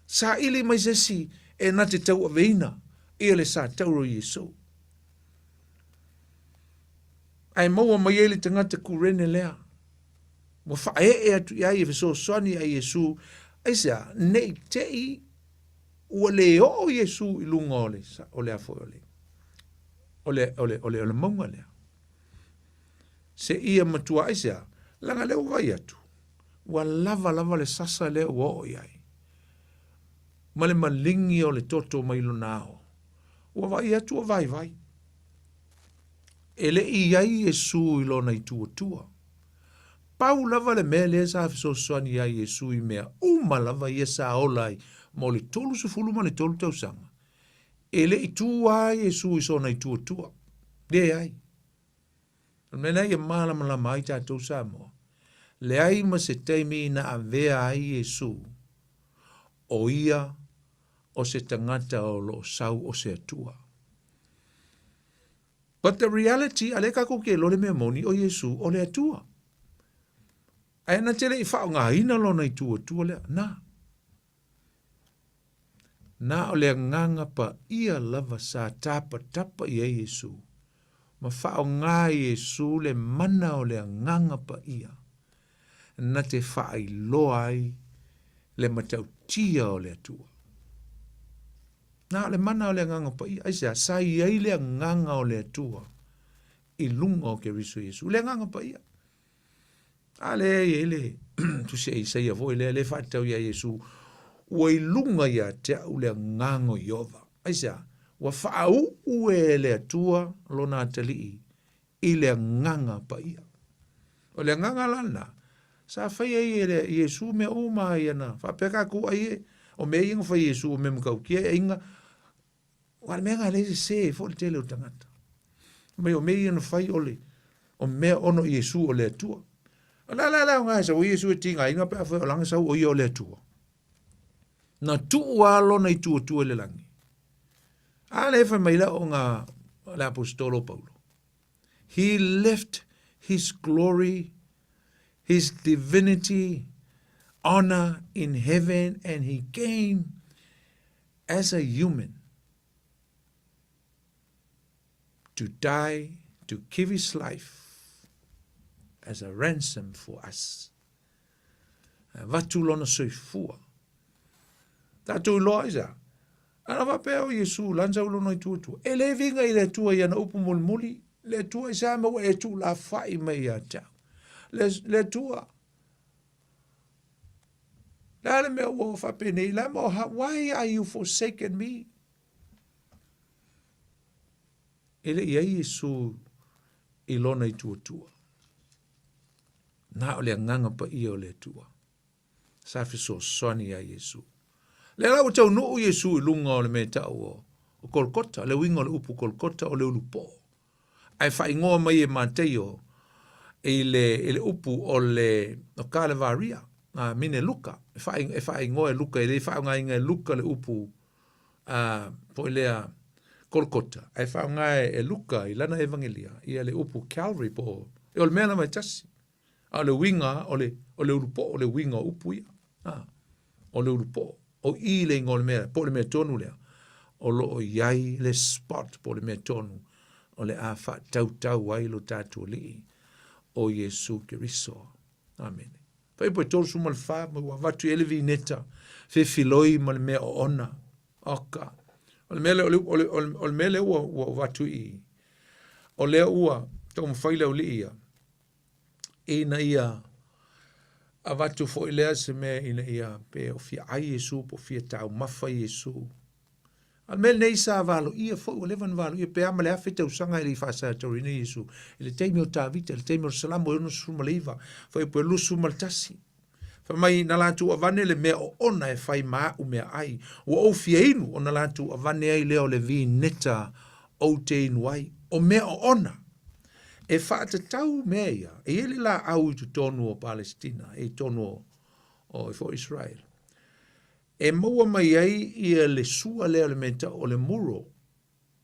Saili mai se isi e na te tauaveina ia le satauro o Iesu. Ae maua mai ai le tagata Kurene lea. Ua faaee atu i ai e fesoasoani ia Iesu, aisea, ne i te i ua le oo Iesu i luga o le, o le a foi o le, o le, o le, o le, o le mauga lea. Seia matua aisea, leaga lea ua vaai atu, ua lava lava le sasa lea ua oo i ai, ma le maligi o le toto mai lona ao. Ua vaai atu ua vaivai. E le i i ai Iesu i lona ituatua. Pau lava le mea lea sa fesoasoani ai Iesu i mea uma lava ia sa ola ai mo le 33 tausaga, e le i tu lava Iesu i sona ituatua. Leai. O le mea lea ia malamalama ai tatou Samoa, leai ma se taimi na avea ai Iesu o ia o se tagata o lo o sau o se Atua. But the reality, a lea kākou ke iloa le mea moni, o Iesu o le Atua. Ae na te le i faaaogaina lona itu Atua lea, na. Na o le agaga paia lava sa tapatapa i ai Iesu, ma faaaoga e Iesu le mana o le agaga paia, na te faailoa ai le matautia o le Atua. Na o le mana o le Agaga Paia. Aisea? Sa i ai le Agaga o le Atua i luga o Keriso Iesu. Le Agaga Paia. A lea e i ai le tusi a Isaia foi lea, lea e faatatau ia Iesu, ua i luga ia te au le Agaga o Ieova. Aisea? Ua faauu e le Atua lona atalii i le Agaga Paia. O le Agaga la lena, sa fai ai e le Iesu mea uma ai ana, faapea kākou ai e, o mea ia na fai e Iesu o mea matautia e aiga, aua o le mea lena lea e sese ai foi le tele o tagata. Mai o mea ia na fai o le, o mea ono Iesu o le Atua. O le a la le aoga e sau ai Iesu e tigaina pe afai o lana sau o ia o le Atua. Na tuu lava lona itu Atua i le lagi. A lea e fai mai le aoga a le Aposetolo o Paulo. He left his glory, his divinity, honor in heaven and he came as a human to die, to give his life as a ransom for us. Avatu lona soifua. Tatou iloa ai sa. Ana faapea o Iesu, lan sau lona i tua tua. E le viga i le Atua i ana upu mulimuli. Le Atua aisea mea ua e tuulafoai mai ia te au? Le, le Atua, le a le mea ua faapenei, le a mea, why are you forsaken me? E le i ai Iesu i lona ituatua. Na o le agaga paia o le Atua. Sa fesoasoani iā Iesu. Lea la ua taunuu Iesu i luga o le mea e tau o, o Kolokota, le uiga o le upu Kolokota o le ulupoo. Ae faaigoa mai e Mateio i le, i le upu o le o Kalevaria, a mine Luka, e, wha, e faaigoa e Luka, e le faaaogaina e Luka le upu a, foi lea Kolokota, ae faaaoga e Luka i lana Evangelia, ia le upu Calvary po o, e o le mea lava e tasi. A o le uiga o le, o le ulupoo, o le uiga o upu ia. A, o le ulupoo. O i le ingoa o le mea, po o le mea tonu lea, o lo o i ai le spot po o le mea tonu o le a faatautau ai lo tatou Alii o Iesu Keriso. Amene. Fuaiupu e 34, ma ua avatu i ai le vineta, fefiloi ma le mea oona. Oka. O le mea lea, o le, o le, o le mea lea ua, ua avatu i i, o lea ua taumafai le aualii ia, ina ia avatu foi lea se mea ina ia pe o fia ai Iesu po o fia taumafa Iesu. A o le mea lenei sa valoia foi, ua leva ona valoia pe a ma le 1000 tausaga e le i faasataurina Iesu. I le taimi o Tavita, i le taimi o le Salamo e 69, fuaiupu e 21. Fai mai, na latou avane le mea oona e fai ma a'u meaai, ua ou fia inu, ona latou avane ai lea o le vineta ou te inu ai, o mea oona. E faatatau mea ia, e i ai le laau i totonu o Palesitina, i totonu o, o foi Israel. E maua mai ai ia le sua lea o le mea tau o le muro.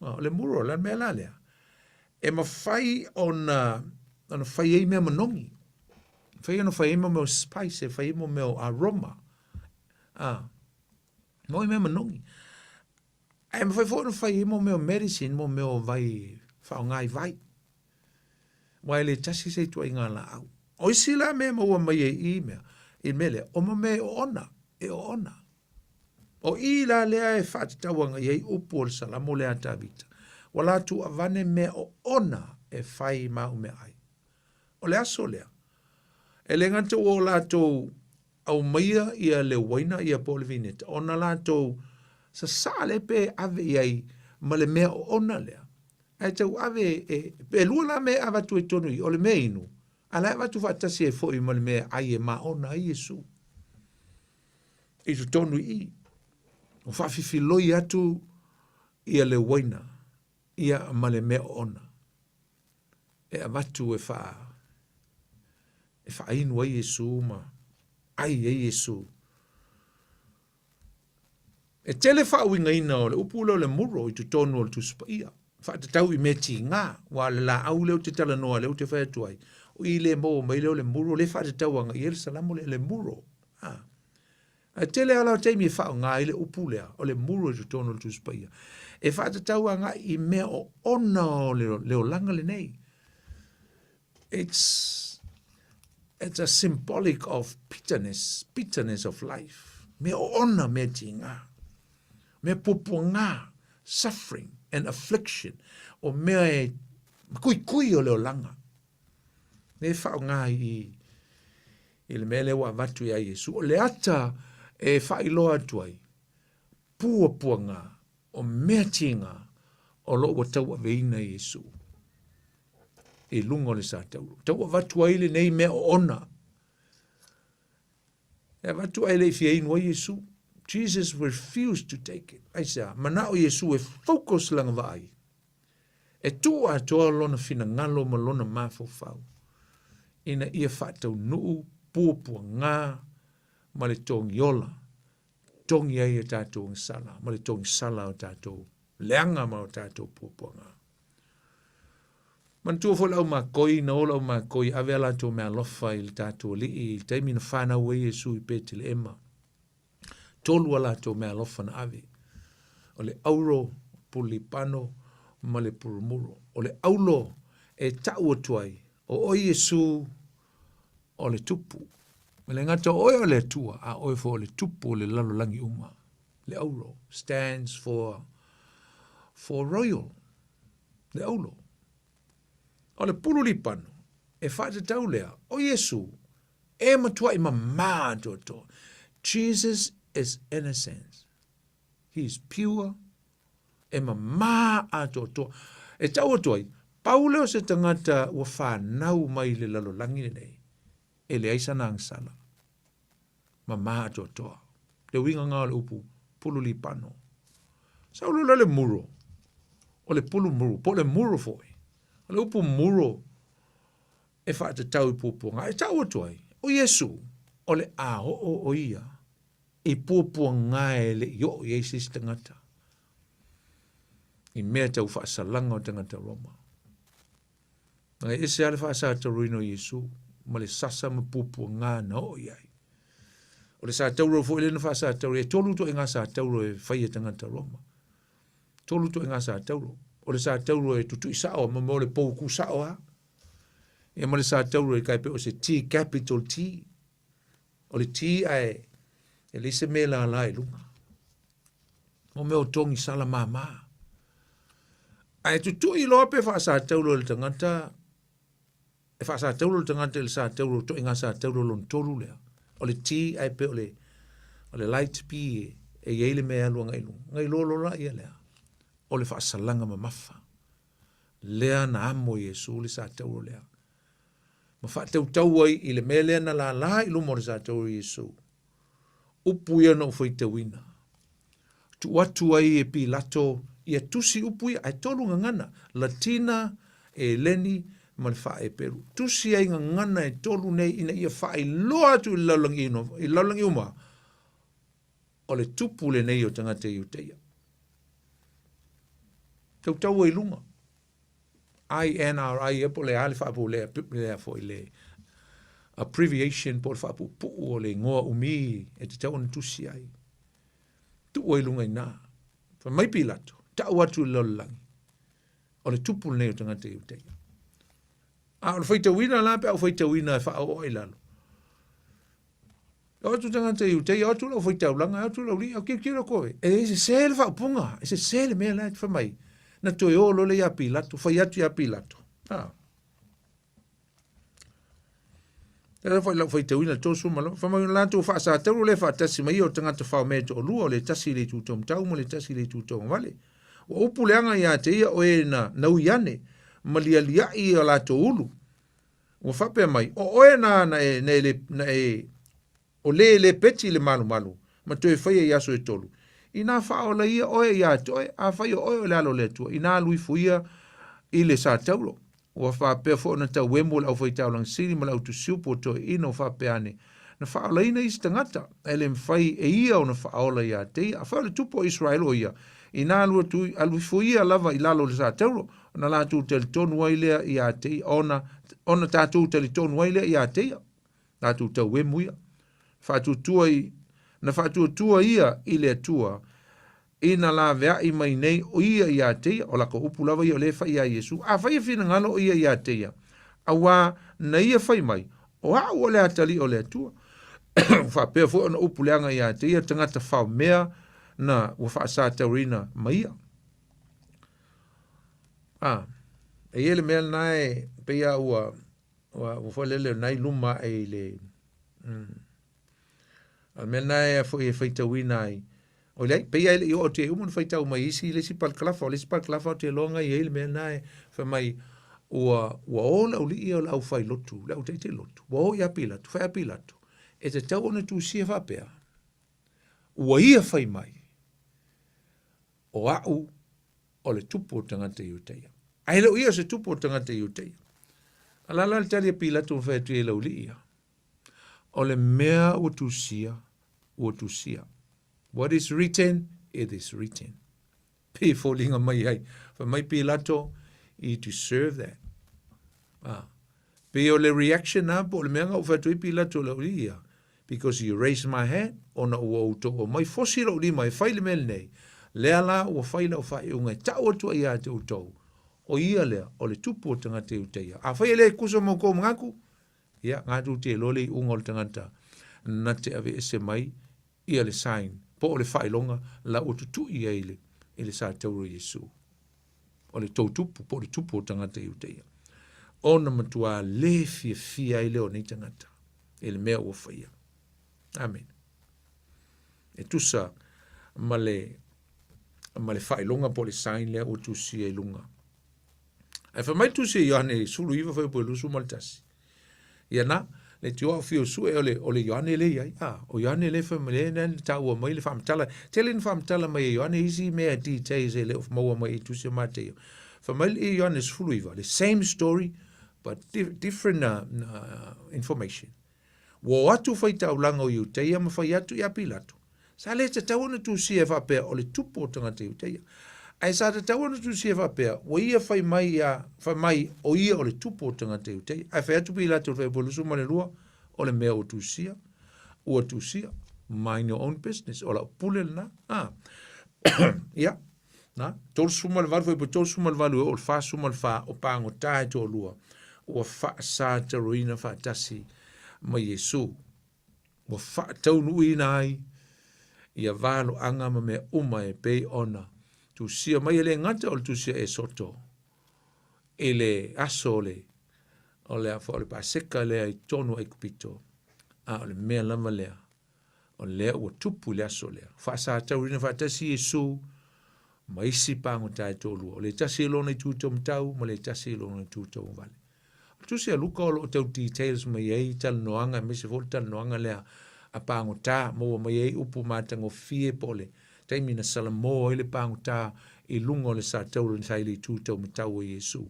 O le muro, le mea la lea, e mafai ona, ona fai ai mea manogi. Mafai ona fai ai mo mea o spice, e fai ai mo mea o aroma. Ah, mo mea manogi. Ae mafai foi ona fai ai mo mea o medicine, mo mea o vai faaaoga i vai. Aua e le tasi se ituaiga laau. O isi la mea e maua mai ai i mea, i mea lea, o mo mea e oona, e oona. O i la lea e faatatau agai ai upu o le Salamo lea a Tavita, Ua latou avane mea oona e fai ma au meaai. O le aso lea, e le gata ua o latou aumaia ia le uaina ia po o le vineta, ona latou sasaa lea pe ave i ai ma le mea oona lea, ae tau ave e, e lua la mea e avatu ai tonu i, o le mea inu, a la e avatu faatasi ai foi ma le mea e ai e maona ai Iesu. I totonu i i, ua faafifiloi atu ia le uaina ia ma le mea oona e avatu e faa e faainu ai Iesu ma ai ai Iesu. E tele faauigaina o le upu lea o le muro i totonu o le Tusi Paia, faatatau i mea tiga, aua o le laau lea ou te talanoa lea ou te fai atu ai, o i le maua mai lea o le muro, lea e faatatau agai i ai le Salamo lea, le muro. A. Ae tele lava la o taimi e faaaoga ai le upu lea, o le muro i totonu o le Tusi Paia, e faatatau agai i mea oona o le olaga lenei. It's, it's a symbolic of bitterness, bitterness of life. Mea oona, mea tiga. Mea puapuaga, suffering and affliction. O mea e kuikui o le olaga. Me whaonga i, i le mea lea ua avatu iā Iesu. O le ata e faailoa atu ai, puapuaga o mea tiga o lo o ua tauaveina Iesu i luga o le satauro. Tau avatu ai lenei mea oona. E avatu ae le i fia inu ai Iesu. Jesus refused to take it. Aisea, manao Iesu e focus lana vaai. E tuu atoa lona finagalo ma lona mafaufau ina ia faataunuu puapuaga ma le togiola togi ai a tatou agasala ma le togisala o tatou leaga ma o tatou puapuaga. Manatua foi le aumakoi, na o le aumakoi ave a latou meaalofa i le tatou Alii i le taimi na fanau ai Iesu i Petelehema. Tolu a latou meaalofa na ave, o le auro, pulipano ma le purumuro. O le aulo e tau atu ai, o oe Iesu o le tupu. E le gata o oe o le Atua, a oe foi o le tupu o le lalolagi uma. Le auro stands for, for royal. Le auro. O le pulu lipano, e faatatau lea, o Iesu, e matuai mamā atoatoa. Jesus is innocent. He is pure. E mamā atoatoa. E tau atu ai, pau lea o se tagata ua fanau mai i le lalolagi lenei, e leai sana agasala. Mamā atoatoa. Le uiga nga o le upu, pulu lipano. Sau loa le muro, o le pulu muro, po o le muro foi. O le upu muro e faatatau i puapuaga. E tau atu ai, o Iesu, o le a oo o ia i puapuaga e le i oo i ai se isi tagata i mea tau faasalaga o tagata Roma. Na e ese lava le faasataroina o Iesu ma le sasa ma puapuaga na oo i ai. O le satauro foi lea na faasatauro, e tolu ituaiga satauro e fai e tagata Roma. Tolu ituaiga satauro. O le satauro e tutui sao ma mo le pou ku sao lava. Ia ma le satauro e kai pe o se T capital T. O le T ae e leai se mea e lala i luga. Mo mea o togi sala māmā. Ae tutui loa pe faasatauro e le tagata, e faasatauro le tagata i le satauro, ituaiga satauro lona tolu lea. O le T ae pei o le, o le light P e i ai le mea e alu agai i luga. Ona iloa loa laia lea, o le faasalaga mamafa. Lea na amo e Iesu le satauro lea. Ma faatautau ai i le mea lea na lala i luma o le satauro o Iesu. Upu ia na ou faitauina. Tuu atu ai e Pilato ia tusi upu ia, ae tolu gagana, Latina, Eleni ma le Faa-Eperu. Tusi ai gagana e tolu nei ina ia faailoa atu i le lalolagi i le lalolagi uma, o le tupu lenei o tagata Iutaia. Tautau ai i luga. INRI ia po o le a le faapulea lea foi le abbreviation po o le faapuupuu o le igoa umi e tatau ona tusi ai. Tuu ai i luga i ina. Fai mai Pilato, tau atu i le lalolagi, o le tupu lenei o tagata Iutaia. A o le faitauina la pe a ou faitauina e faaoo ai i lalo, E o atu tagata i uta, e o atu le aufai-taulaga, e o atu le aualii, tilotilo koe, e sese le faaupuga, e sese le mea la e fai mai. Na toe o loa lea ia Pilato, fai atu ia Pilato. Ah. Tala foi lau faitauina le 30 ma fai mai latou faasatauro lea faatasi mai ia o tagata faomea e toalua, o le tasi i le itu taumatau ma le tasi i le itu tauagavale. Ua upu leaga ia te ia o e na naui ane, ma lialiai o latou ulu. Ua faapea mai, O oe na na e, na e le, na e, o le e lepeti i le malumalu, ma toe faia i aso e tolu. Inā faaola ia oe iā te oe, afai o oe o le Alo o le Atua, inā alu ifo ia i le satauro. Ua faapea foi ona tauemu e le aufaitaulaga sili ma le autusiupu o toeaiina ua faapea ane, Na faaolaina isi tagata, ae le mafai e ia ona faaola iā te ia. Afai o le Tupu o Iseraele o ia, inā alu atu, alu ifo ia lava i lalo o le satauro, ona latou talitonu ai lea iā te ia, ona, ona tatou talitonu ai lea iā te ia, latou tauemu ia. Faatuatua i, na faatuatua ia i le Atua, ina laveai mai nei o ia iā te ia, o lako upu lava ia o lea e fai iā Iesu, afai e finagalo o ia iā te ia, auā na ia fai mai, o a'u o le atalii o le Atua. Ua faapea foi ona upu leaga iā te ia tagata faomea na ua faasataurina ma ia. A, e i ai le mea lena e pei a ua, ua, ua foi lele o na i luma ae i le, A o le mea lena e foi e faitauina ai, o leai, pei a e le i oo atu e uma ona faitau mai isi le isi parakalafa, o le isi parakalafa ou te iloa na i ai le mea lena e fai mai, ua, ua o le aualii ia o le aufailotu, le au taitai lotu, ua o ia Pilato, fai a Pilato, e tatau ona tusia faapea, ua ia fai mai, o a'u o le tupu o tagata Iutaia. Ae e le o ia o se tupu o tagata Iutaia. A la la le tali a Pilato ma fai atu i ai laualii ia. O le mea ua tusia, ua tusia. What is written, it is written. Pei e foliga mai ai. Fai mai Pilato, you deserve that. Ah. Pei o le reaction na po o le mea na ou fai atu ai Pilato le ia. Because you raised my hand, ona ua outou aumai fosi lou lima e fai le mea lenei, lea la ua fai lau faaiuga e tau atu ai ia te outou, o ia lea o le tupu o tagata Iutaia. Afai e le tusa ma outou manatu, ia, gatu te iloa le iuga o le tagata na te aveese mai ia le sign, po o le faailoga la ua tutui ai i le satauro o Iesu. O le tou tupu, po o le tupu o tagata Iutaia. Ona matuā lē fiafia ai lea o nei tagata i le mea ua faia. Amene. E tusa ma le ma le faailoga po o le sign lea ua tusia i luga. Ae fai mai le tusi a Ioane 19 fuaiupu 21. Ia na, le tio au fio sue o le, o le Ioane le iai. Ah, o Ioane le fai mai le na taua mai le faamatala. Tele ni faamatala mai e Ioane isi mea details e le o maua mai i tusi a Mateio. Fai mai le Ioane 19, the same story but different information. Ua o atu faitaulaga o Iuteia ma fai atu ia Pilato. Sa le tatau ona tusia e faapea o le tupu o tagata Iuteia. Ae sa tatau ona tusia e faapea, ua ia fai mai ia, fai mai o ia o le tupu o tagata Iuteia. Ae fai atu Pilato i le fuaiupu 22, o le mea ua tusia, ua tusia. Mind your own business. O lau pule lena. Ah. Ia. Na, 38, fuaiupu 38 e oo i le 44 o pagota e toalua ua faasataroina faatasi ma Iesu. Ua faataunuuina ai ia valoaga ma mea uma e pei ona tusia mai e le gata o le tusia Esoto i le aso o le o le o le Paseka lea i totonu o Aikupito, a o le mea lava lea o lea ua tupu i le aso lea. Faasataurina faatasi Iesu ma isi pagota e toalua, o le tasi i lona itu taumatau ma le tasi i lona itu tauagavale. O le tusi a Luka o lo o tau details mai ai talanoaga aemaise foi le talanoaga lea a pagota, maua mai ai upu matagofie po o le taimi na salamo ai le pagota i luga o le sataura sa i le itu taumatau o Iesu.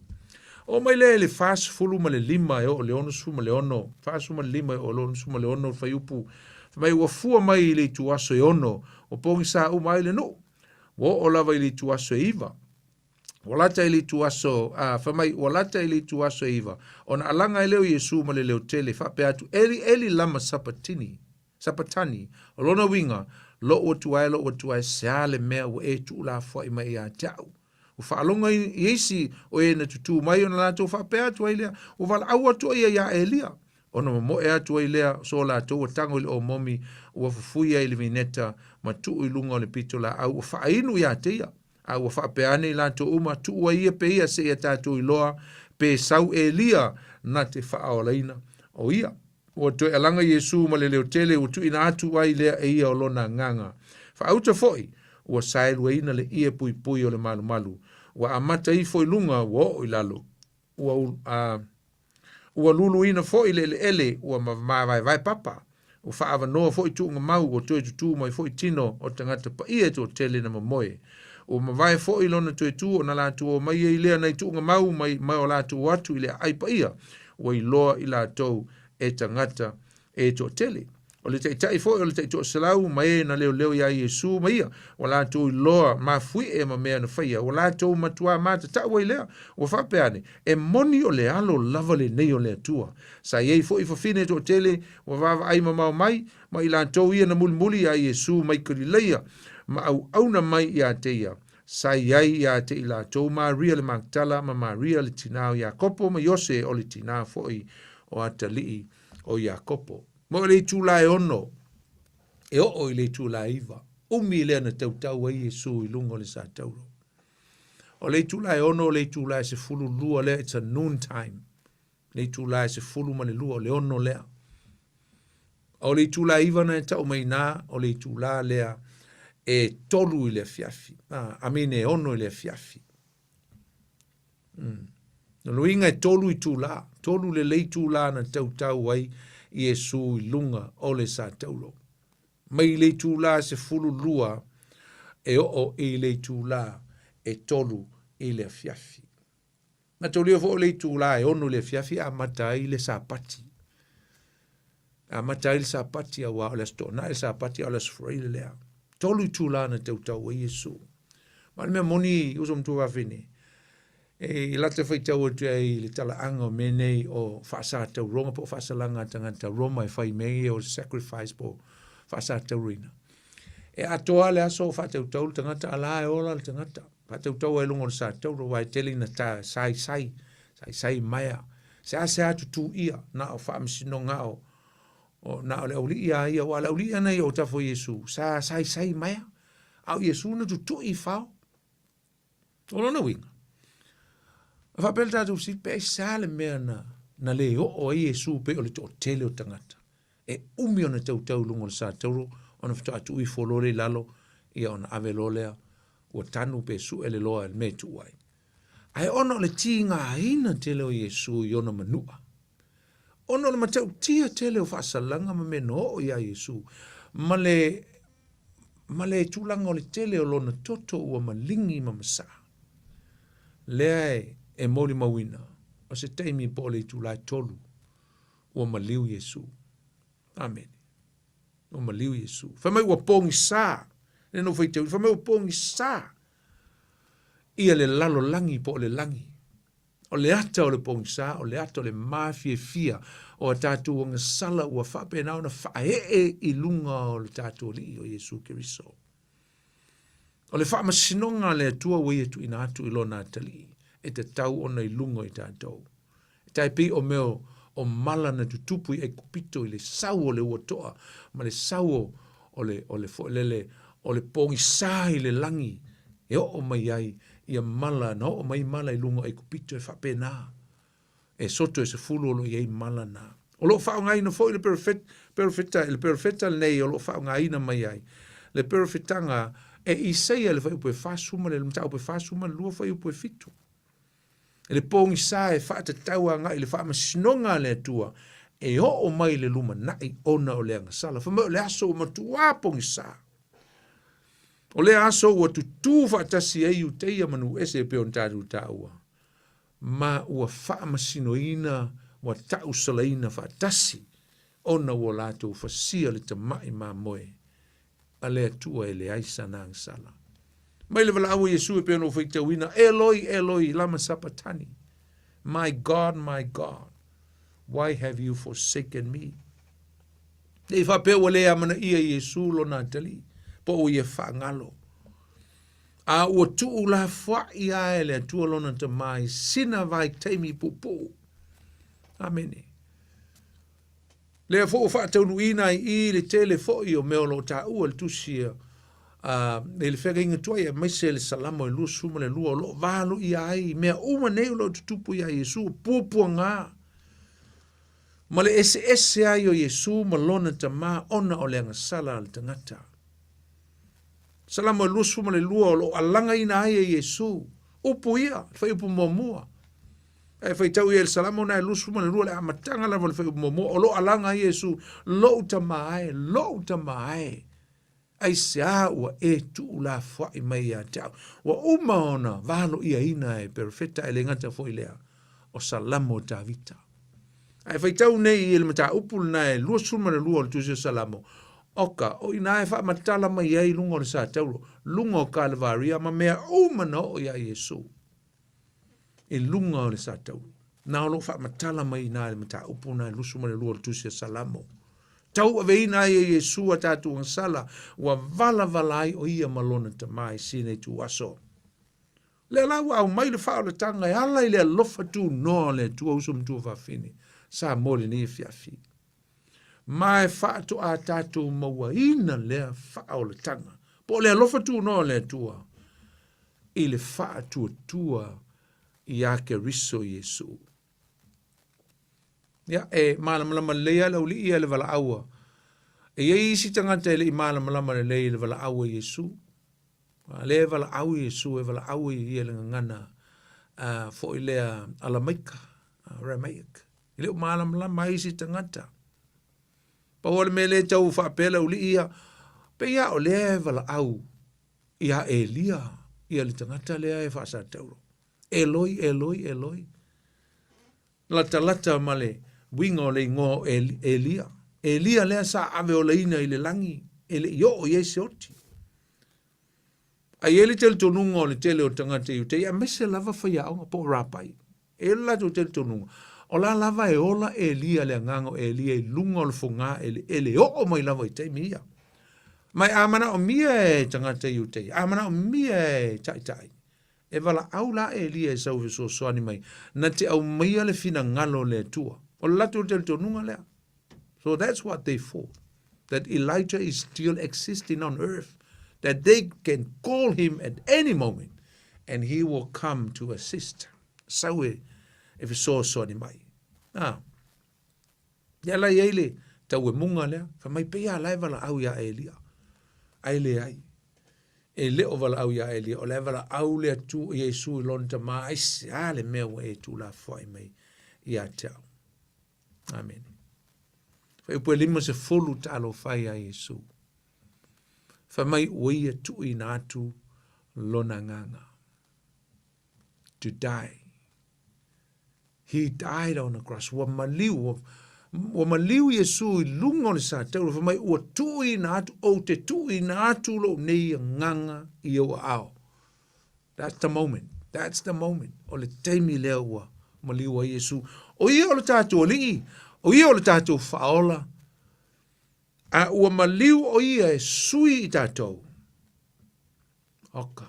Oo mai lea i le 45 e oo i le 66, 45 e oo i le 66 le fuaiupu, fai mai ua fua mai i le ituaso e 6, ua pogisa uma ai le nuu. Ua oo lava i le ituaso e 9. Ua lata i le ituaso, a, fai mai, ua lata i le ituaso e 9, ona alaga ai lea o Iesu ma le leo tele, faapea atu, Eli, Eli, lama sapatini? Sapatani, o lona uiga, Lou Atua e, lou Atua e, se a le mea ua e tuulafoai mai ia te au? Ua faalogo i isi o e na tutū mai ona latou faapea atu ai lea, Ua valaau atu o ia iā Elia. Ona momoe atu ai lea o so latou ua tago i le omomi, ua fufui ai i le vineta, ma tuu i luga o le pitolaau, ua faainu ia te ia. A ua faapea ane i latou uma, Tuu ai ia pe ia seia tatou iloa pe sau Elia na te faaolaina o ia. Ua toe alaga Iesu ma le leo tele, ua tuuina atu ai lea e ia o lona agaga. Faauta foi, ua saeluaina le ie puipui o le malumalu. Ua amata ifo i luga, ua oo i lalo. Ua, a, ua luluina foi le eleele, ua mavaevae papa. Ua faaavanoa foi tuuga mau, ua toe tutū mai foi tino o tagata paia e toatele na momoe. Ua mavae foi lona toe tu ona latou o mai ai lea nai tuuga mau mai mai o latou o atu i le aai paia, ua iloa i latou e tagata e toatele. O le taitai foi o le taitoaselau ma e na leoleo iā Iesu ma ia, ua latou iloa mafuie ma mea na faia, ua latou matuā matatau ai lea, ua faapea ane, E moni o le Alo lava lenei o le Atua. Sa i ai foi fafine toatele ua vaavaai mamao mai, ma i latou ia na mulimuli iā Iesu mai Kalileia, ma auauna mai iā te ia. Sa i ai iā te i latou Maria le Maktala ma Maria le tinā o Iakopo ma Iose o le tinā foi o atalii o Iakopo. Ma o le itula e ono, e oo i le itula e iva, umi lea na tautau ai Iesu i luga o le satauro. O le itula e ono, o le itula e 12 lea, it's a noon time. Le itula e 12, o le ono lea. O le itula e iva na e tau mai nā, o le itula lea e tolu i le afiafi. Ah, I mean e ono i le afiafi. No luiga e tolu itula, tolu lelei itula na tautau ai Iesu i luga o le satauro. Mai le itula 12 e oo i le itula e tolu i le afiafi. Na taulia foi o le itula e ono i le afiafi e amata ai le Sapati. Amata ai le Sapati auā o le Aso Toonai le Sapati a o le Aso Faraile lea. Tolu itula na tautau ai Iesu. Ma o le mea moni, uso ma tuafafine, e lata faitau atu ai i le talaaga o mea nei o faasatauroga po o faasalaga a tagata Roma e fai mea ia o sacrifice po o faasatauroina. E atoa le aso o faatautau le tagata, a la e ola le tagata. Faatautau ai luga o le satauro, aua e tele ina ta saisai, saisai maea. Seasea tutū ia, na o faamasinoga o, o, na o le aualii a ia, aua o le aualii ana ia o tafa o Iesu, sa saisai maea. A o Iesu na tutui i fao. O lona uiga, A faapea le tatou fesili, pe aisea le mea na, na le oo ai Iesu pei o le toatele o tagata. E umi ona tautau i luga o le satauro, ona faatoa tuu ifo loa lea i lalo, ia ona ave loa lea, ua tanu pe sue le loa i le mea e tuu ai. Ae ona o le tigaina tele o Iesu i ona manua, ona o le matautia tele o faasalaga ma mea na oo iā Iesu, ma le, ma le tulaga o le tele o lona toto ua maligi ma masaa, lea e, e molimauina, o se taimi po o le itula e tolu, ua maliu Iesu. Amene. Ua maliu Iesu. Fai mai ua pogisa, lea na ou faitauina, fai mai ua pogisa ia le lalolagi po o le lagi. O le ata o le pogisa, o le ata o le mafiafia o a tatou agasala ua faapena ona faaee i luga o le tatou Alii o Iesu Keriso. O le faamasinoga a le Atua ua ia tuuina atu i lona atalii e tatau ona i luga o i tatou. E tai pei o mea o mala na tutupu i Aikupito i le sau o le ua toa ma le sau o, o le, o le foi lele, o le pogisa i le lagi e oo mai ai ia mala, na oo mai mala i luga o Aikupito e faapena. E soto e 10 o lo o i ai mala na. O lo o faaaogaina foi le perofeta, perofeta, le perofeta lenei o lo o faaaogaina mai ai le perofetaga e Isaia le fuaiupu e 40 ma le mataupu e 42 fuaiupu e 7. Le pogisa e faatatau agai i le faamasinoga a le Atua e oo mai i le lumanai ona o le agasala. Fai mai o le aso ua matuā pogisa. O lea aso ua tutū faatasi ai Iuteia ma Nuuese e pei ona tatou taua, ma ua faamasinoina, ua tausalaina faatasi ona ua latou fasia le tamai mamoe a le Atua e leai sana agasala. Mai le valaau a Iesu e pei ona ou faitauina, Eloi, Eloi, lama sapatani? My God, my God, why have you forsaken me? Ne i faapea ua le amanaia Iesu lona atalii, po ua ia faagalo. A ua tuulafoai lava e le Atua lona Tama i sina vaitaimi puupuu. Amene. Lea foi ua faataunuuina ai i le tele foi o mea o lo o taua i le tusi a i le feagaiga tuai aemaise le Salamo e 22 o lo o valoia ai mea uma nei o lo o tutupu iā Iesu, o puapuaga ma le eseese ai o Iesu ma lona Tama ona o le agasala a le tagata. Salamo e 22 o lo o alagaina ai e Iesu upu ia, le fuaiupu muamua. E faitau ia i le Salamo na e 22 le amataga lava o le fuaiupu muamua o lo o alaga ai Iesu, Lou Tama e, lou Tama e, aisea ua e tuulafoai mai ia te au? Ua uma ona valoiaina e perofeta, e le gata foi lea, o Salamo o Tavita. Ae faitau nei i le mataupu lena e 22 o le Tusi o Salamo, oka, o ina e faamatala mai ai luga o le satauro, luga o Kalevaria ma mea uma na oo iā Iesu i luga o le satauro. Na o lo o faamatala mai ina i le mataupu na e 22 o le Tusi o Salamo. Tauaveina ai e Iesu a tatou agasala, ua valavala ai o ia ma lona Tama i sina ituaso. Lea la ua aumai le faaolataga e ala i le alofa tunoa o le Atua uso ma tuafafine Samoa i lenei afiafi. Ma e faatoa tatou mauaina lea faaolataga, po o le alofa tunoa o le Atua i le faatuatua iā Keriso Iesu. Ia, e malamalama lelei lava le aualii ia i le valaau a. E i ai isi tagata e le i malamalama lelei i le valaau a Iesu. A lea e valaau Iesu, e valaau e ia i le gagana uh, foi lea Alamaika, Aramaic. E le o malamalama ai isi tagata. Pau o le mea lea e tau faapea le aualii ia, pei lava o lea e valaau iā Elia ia le tagata lea e faasatauro. Eloi, Eloi, Eloi. Latalata ma le uiga o le igoa o Elia. Elia lea sa ave olaina i le lagi e le i oo i ai se oti. A i ai le talitonuga o le tele o tagata Iutea, aemaise lava faiaoga po o rapai, e i ai le latou talitonuga, o la lava e ola Elia, le agaga o Elia i luga o le fogā eleele e oo mai lava i taimi ia. Ma a manaomia e tagata Iutea, a manaomia e taitai, E valaau la Elia e sau e fesoasoani mai, na te aumaia le finagalo o le Atua. O le latou talitonuga lea. So that's what they thought, that Elijah is still existing on earth, that they can call him at any moment and he will come to assist. Sau e, e fesoasoani mai. A, ia la i ai le tauemuga lea, fai mai pei a la e valaau iā Elia, ae leai. E le o valaau iā Elia, o la e valaau le Atua Iesu i lona Tama, aisea le mea ua e tuulafoai mai ia te au. Amene. Fuaiupu e 50 talofa e iā Iesu. Fai mai ua ia tuuina atu lona agaga. To die. He died on the cross. Ua maliu, ua, ua maliu Iesu i luga o le satauro, fai mai ua tuuina atu, ou te tuuina atu lou nei agaga i ou aao. That's the moment. That's the moment. O le taimi lea ua maliu ai Iesu. O ia o le tātou alii, o ia o le tātou faaola, a ua maliu o ia e sui i tātou. Oka.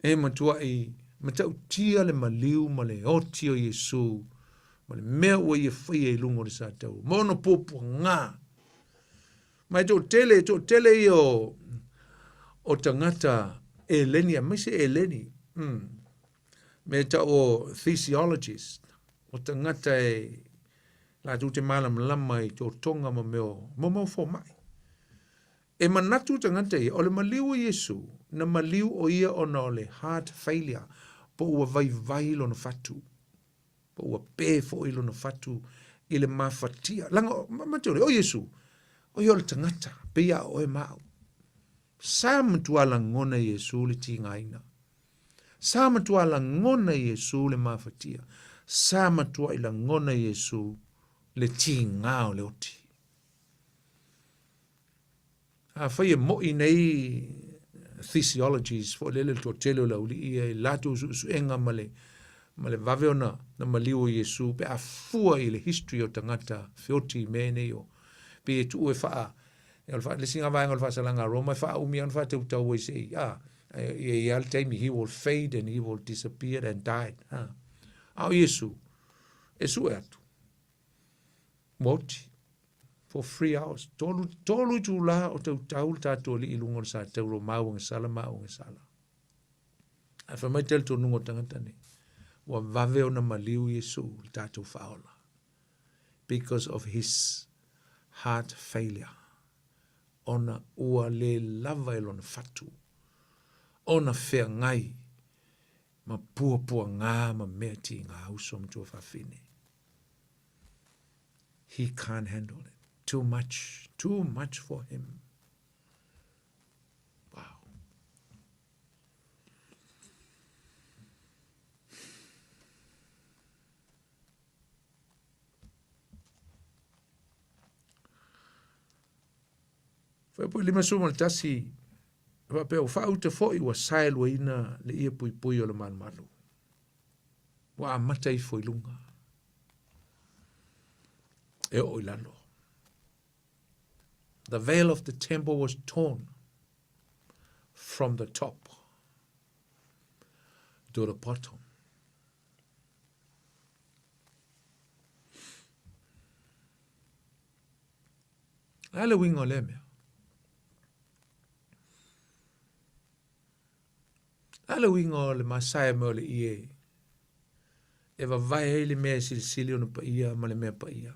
E matuai matautia le maliu ma le oti o Iesu ma le mea ua ia faia i luga o le satauro. Ma ona puapuaga. Ma e toatele, e toatele ia o, o tagata Eleni, aemaise Eleni. Mm. Me tau o physiologist, o tagata e latou te malamalama i totoga ma mea o, ma mea o fomai. E manatu tagata ia, o le maliu o Iesu, na maliu o ia ona o le heart failure, po ua vaivai lona fatu. Po ua pē foi lona fatu i le mafatia. Leaga, matou o Iesu, o ia o le tagata, pei a oe ma au. Sa matua lagona Iesu le tigaina. Sa matua lagona Iesu le mafatia. Sa matuai lagona Iesu le tiga o le oti. Afai e mo'i nei physiologies foi lele le toatele o le aualii ia i latou suesuega ma le ma le vave ona na maliu o Iesu pe a fua i le history o tagata feoti i mea nei o pei e tuu e faa o le, le isi vaega o le faasalaga a Roma e faaumi ona faatautau ai se i a e i ai le taimi he will fade and he will disappear and die a a o Iesu e sue atu ua oti for 3 hours, tolu itulā o tautau le tatou Alii i luga o le satauro o māuagasala, māuagasala. Ae fai mai talitonuga o tagata nei, ua vave ona maliu Iesu le tatou faaola because of his heart failure, ona ua le lava e lona fatu ona feagai ma puapuaga ma mea tiga uso ma tuafafine. He can't handle it. Too much. Too much for him. Wow. Fuaiupu 51, faapea ua faauta foi ua saeluaina le ie puipui o le malumalu. Ua amata ifo i luga. E oo i lalo. The veil of the temple was torn from the top to the bottom. A le uiga o lea mea. A le uiga o le masae mai o le ie e vavae ai le mea e silisili ona paia ma le mea paia.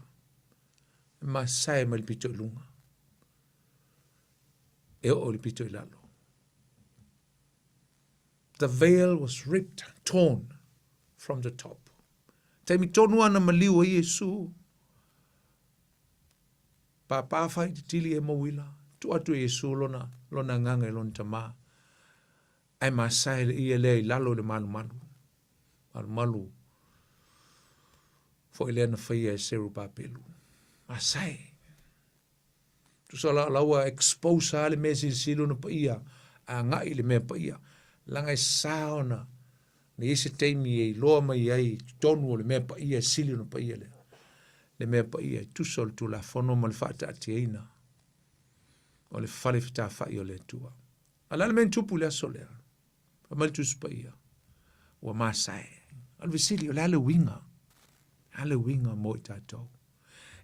E masae mai le pito i luga. E oo i le pito i lalo. The veil was ripped, torn from the top. Taimi tonu ana maliu ai Iesu. Pāpā whaititili e mauila, tuu atu e Iesu lona, lona agaga i lona Tama. Ae masae le ie lea i lalo i le malumalu. Malumalu foi lea na faia e Serubabelu. Masae. Tusa la, la ua expose lava le mea silisili ona paia, agai i le mea paia. Leaga e sa ona, na i ai se taimi e iloa mai ai i totonu o le mea paia e sili ona paia lea. Le mea paia e tusa o le Tulafono ma le faataatiaina o le fale fetafai o le Atua. A o le a le mea na tupu i le aso lea? Fai mai le Tusi Paia, ua masae. O le fesili, o le a le uiga? O le a le uiga mo i tatou?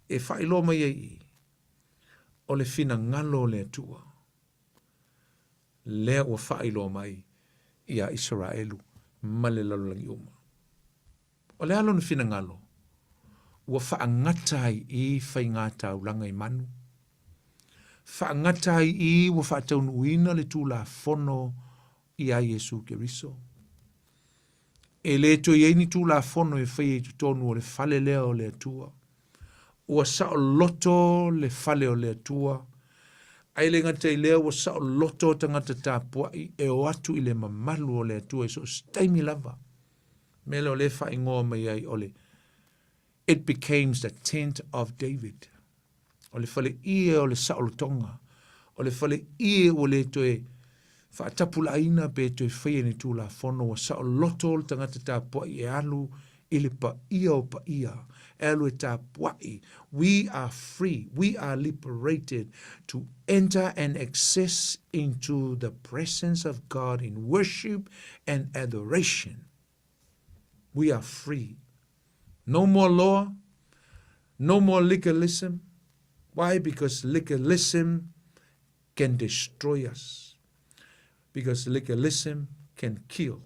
E faailoa mai ai i, o le finagalo o le Atua, lea ua faailoa mai iā Isaraelu ma le lalolagi uma. O le a lona finagalo? Ua faagata ai i faiga taulaga i manu. Faagata ai i ua faataunuuina le Tulafono iā Iesu Keriso. E le toe i ai ni Tulafono e faia i totonu o le fale lea o le Atua. Ua saoloto le fale o le Atua, ae le gata i lea ua saoloto tagata tapuai e o atu i le mamalu o le Atua i so o se taimi lava. Mea lea o lea e faaigoa mai ai o le It becomes the tent of David. O le faleie o le saolotoga, o le faleie ua le toe faatapulaaina pe toe faia ni tulafono, ua saoloto le tagata tapuai e alu i le paia o paia, e alu e tapuai. We are free, we are liberated to enter and access into the presence of God in worship and adoration. We are free. No more law, no more legalism. Why? Because legalism can destroy us. Because legalism can kill.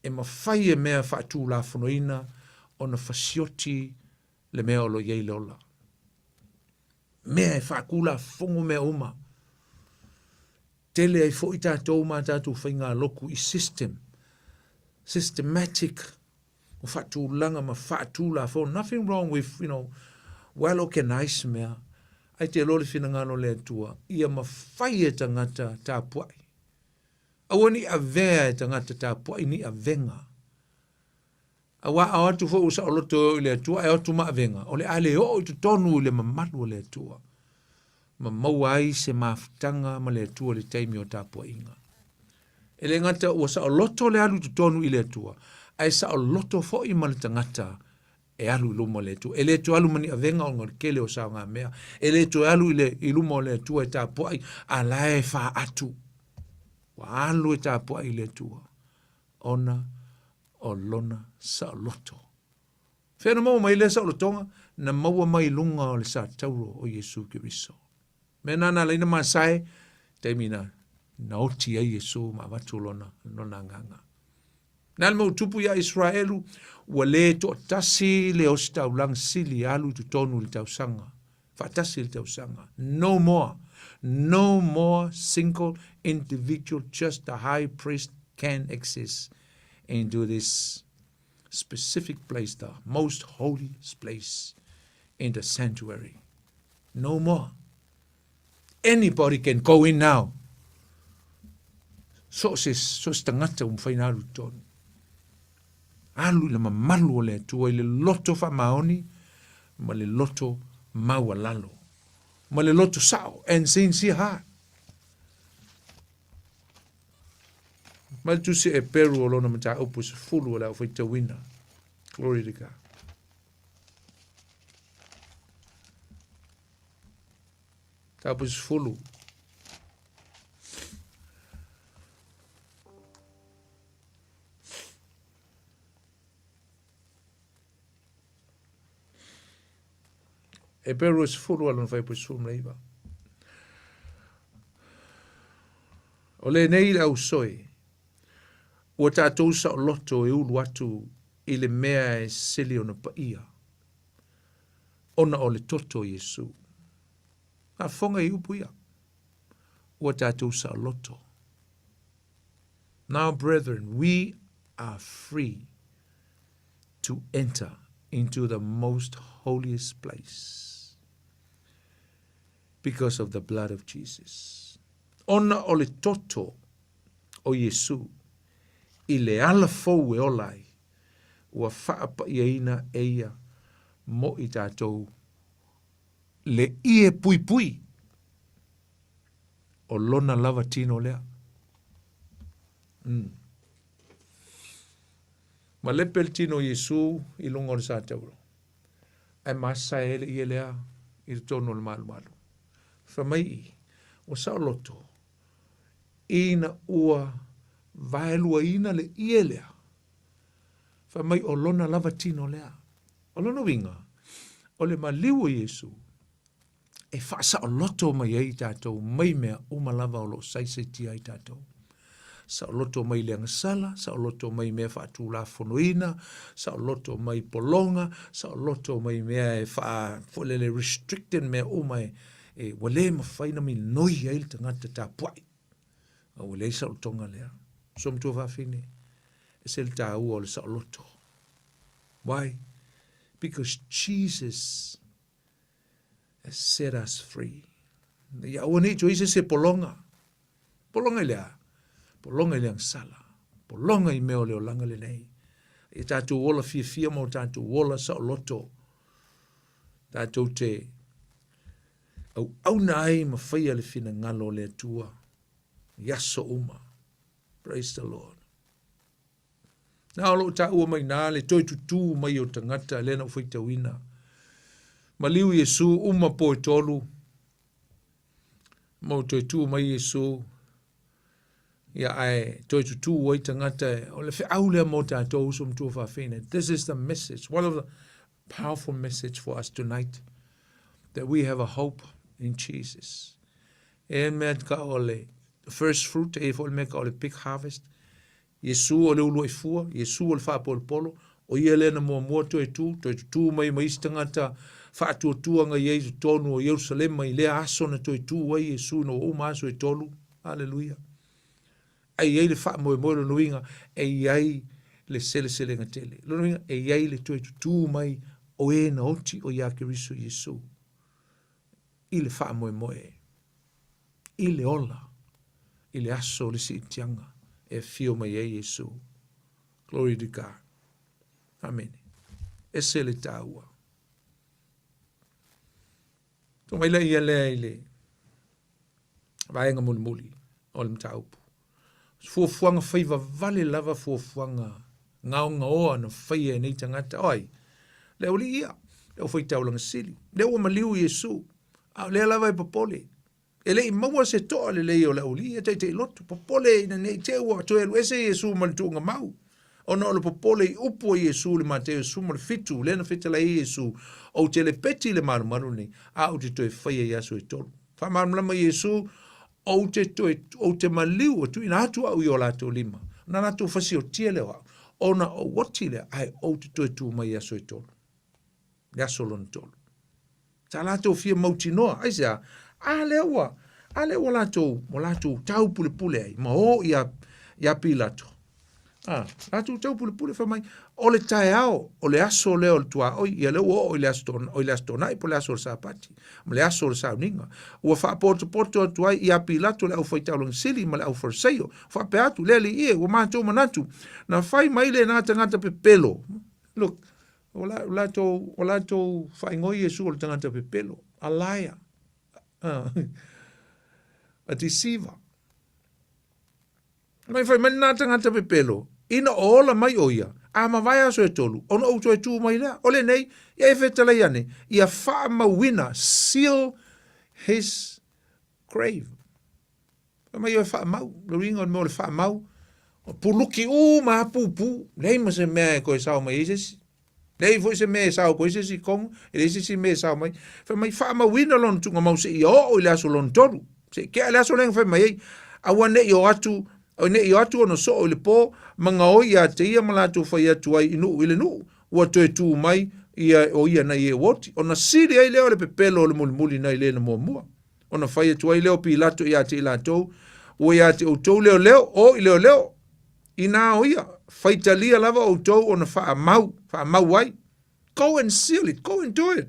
E mawhai e mea whaatūlafonoina ona fasioti le mea o lo i ai le ola. Mea e whaakūlafongo mea uma. Tele ai foi tatou ma tatou faigalotu i system, systematic o faatulaga ma faatulafono, nothing wrong with, you know, well organized mea, ae te iloa le finagalo o le Atua, ia mafai e tagata tapuai. Aua ne i avea e tagata tapuai ni avega. Aua a o atu foi ua saoloto e o i le Atua, ae o atu ma avega, o le a le oo i totonu i le mamalu o le Atua, ma maua ai se mafutaga ma le Atua i le taimi o tapuaiga. E le gata ua saoloto le alu i totonu i le Atua, ae saoloto foi ma le tagata e alu i luma o le Atua. E le toe alu ma ni avega ona o le tele o saogamea. E le toe alu i, le, i luma o le Atua e tapuai, a la e faatu. Ua alu e tapuai i le Atua, ona o lona saoloto. Fea na maua mai lea saolotoga? Na maua mai i luga o le satauro o Iesu Keriso. Mea na na laina masae, taimi na na oti ai Iesu ma avatu lona, lona agaga. Na le mau tupu ia Israelu, ua le toatasi le ositaulaga sili alu i totonu i le tausaga. Faatasi le tausaga. No more. No more single individual, just the high priest can access into this specific place, the most holy place in the sanctuary. No more. Anybody can go in now. So se, so se tagata ua mafai ona alu i totonu. Alu i le mamalu o le Atua i le loto faamaoni ma le loto maualalo ma le loto sao and sincere heart. Mai le tusi Eperu o lona mataupu 10 o le au faitauina. Glory to God. Mataupu 10. Eperu e 10 a lona fuaiupu 19. O lenei le ausoe, ua tatou saoloto e ulu atu i le mea e sili ona paia, ona o le toto o Iesu. Faafofoga i upu ia, ua tatou saoloto. Now, brethren, we are free to enter into the most holiest place because of the blood of Jesus. Ona o le toto o Iesu i le ala fou e ola ai, ua faapaiaina e ia mo i tatou le ie puipui o lona lava tino lea. Mm. Malepe le tino o Iesu i luga o le satauro. Ae masae ai le ie lea i totonu o le malumalu. Fai mai i, ua saoloto, ina ua vaeluaina le ie lea. Fai mai o lona lava tino lea. O lona uiga, o le maliu o Iesu, e faasaoloto mai ai tatou mai mea uma lava o lo o saisaitia ai tatou. Saoloto mai le agasala, saoloto mai mea faatulafonoina, saoloto mai pologa, saoloto mai mea e faa, foi lele restricted mea uma e, e ua le mafai na minoi ai le tagata tapuai. A ua leai saolotoga lea. So matua fafine, e se le tāua o le saoloto. Why? Because Jesus has set us free. Ia aua nei toe i se se pologa. Pologa i le a? Pologa i le agasala. Pologa i mea o le olaga lenei. Ia tātou ola fiafia ma o tātou ola saoloto. Tātou te auauna ai ma faia le finagalo o le Atua i aso uma. Praise the Lord. Na o loo taua mai ina le toe tutū mai o tagata lea na ou faitauina. Maliu Iesu uma po e tolu, ma ua toe tū mai Iesu, ia ae toe tutū ai tagata, o le feau lea mo tātou uso ma tuafafine. This is the message, one of the powerful message for us tonight, that we have a hope in Jesus. E mea ka o le first fruit, e foi le mea ka o le big harvest, Iesu o le uluai fua, Iesu o le faapolopolo, o ia lea na muamua toe tu, toe tutū mai ma isi tagata faatuatua na i ai i totonu o Ierusalema i lea aso na toe tū ai Iesu ina ua uma aso e tolu. Aleluia. E i ai le faamoemoe lona uiga, e i ai le seleselega tele. Lona uiga, e i ai le toe tutū mai o e na oti o iā Keriso Iesu i le faamoemoe. i le ola i le aso o le siitiaga e afio mai ai Iesu. Glory to God. Amene. Ese le taua. Tō mai lea ia lea i le vaega mulimuli o le mataupu. Fuafuaga fai vavale lava fuafuaga gaogaoa na faia e nei tagata. O ai? Le aualii ia, le aufaitaulaga sili. Lea ua maliu Iesu, a o lea lava e popole. E le i maua se toa lelei o le aualii ia taitailotu. Popole ina ne i te i ua toe alu ese Iesu ma le tuuga mau. Ona o le popole i upu a Iesu i le Mateo 17, lea na fetalai ai Iesu, Ou te lepeti i le malumalu lenei, a ou te toe faia i aso e tolu. Faamalamalama Iesu, Ou te toe, ou te maliu, e tuuina atu au i o latou lima, ona latou fasiotia lea o au, ona ou oti lea, ae ou te toe tu mai i aso e tolu. Le aso lona tolu. Sa latou fia mautinoa, aisea? A lea ua, a lea ua latou, ua latou taupulepule ai, ma o ia, ia Pilato. A, latou taupulepule fai mai, o le taeao, o le aso lea o le tuaoi, ia lea ua oo i le aso, i le aso Toonai po o le aso o le Sapati, ma le aso o le sauniga. Ua faapotopoto atu ai ia Pilato le aufaitaulaga sili ma le aufarisaio, faapea atu, Le alii e, ua matou manatu, na fai mai lena tagata pepelo. Look, o la, o latou, o latou faaigoa Iesu o le tagata pepelo, a liar, a deceiver. Mai fai mai lena tagata pepelo, ina o ola mai ʻo ia, a mavae aso e tolu, ona ou toe tū mai lea. O lenei, ia e fetalai ane, ia faamauina, seal his grave. Fai mai e faamau, le uiga o le mea o le faamau, puluki uma lava pupū, leai ma se mea e toe sao mai ai se isi. Leai foi se mea e sao atu ai se isi i totonu, e leai se isi mea e sao mai. Fai mai, faamauina lona tuugamau seia oo i le aso lona tolu. Seia tea le aso lea na fai mai ai, aua ne i o atu, ne i o atu ona soo i le po, ma gaoi ia te ia ma latou fai atu ai i nuu i le nuu, ua toe tu mai ia o ia nai e ua oti. Ona sili ai lea o le pepelo o le mulimuli nai le na muamua. Ona fai atu ai lea o Pilato ia te i latou, Ua ia te outou leoleo, o i leoleo, Inā o ia, faitalia lava outou ona faamau, faamau ai. Go and seal it, go and do it.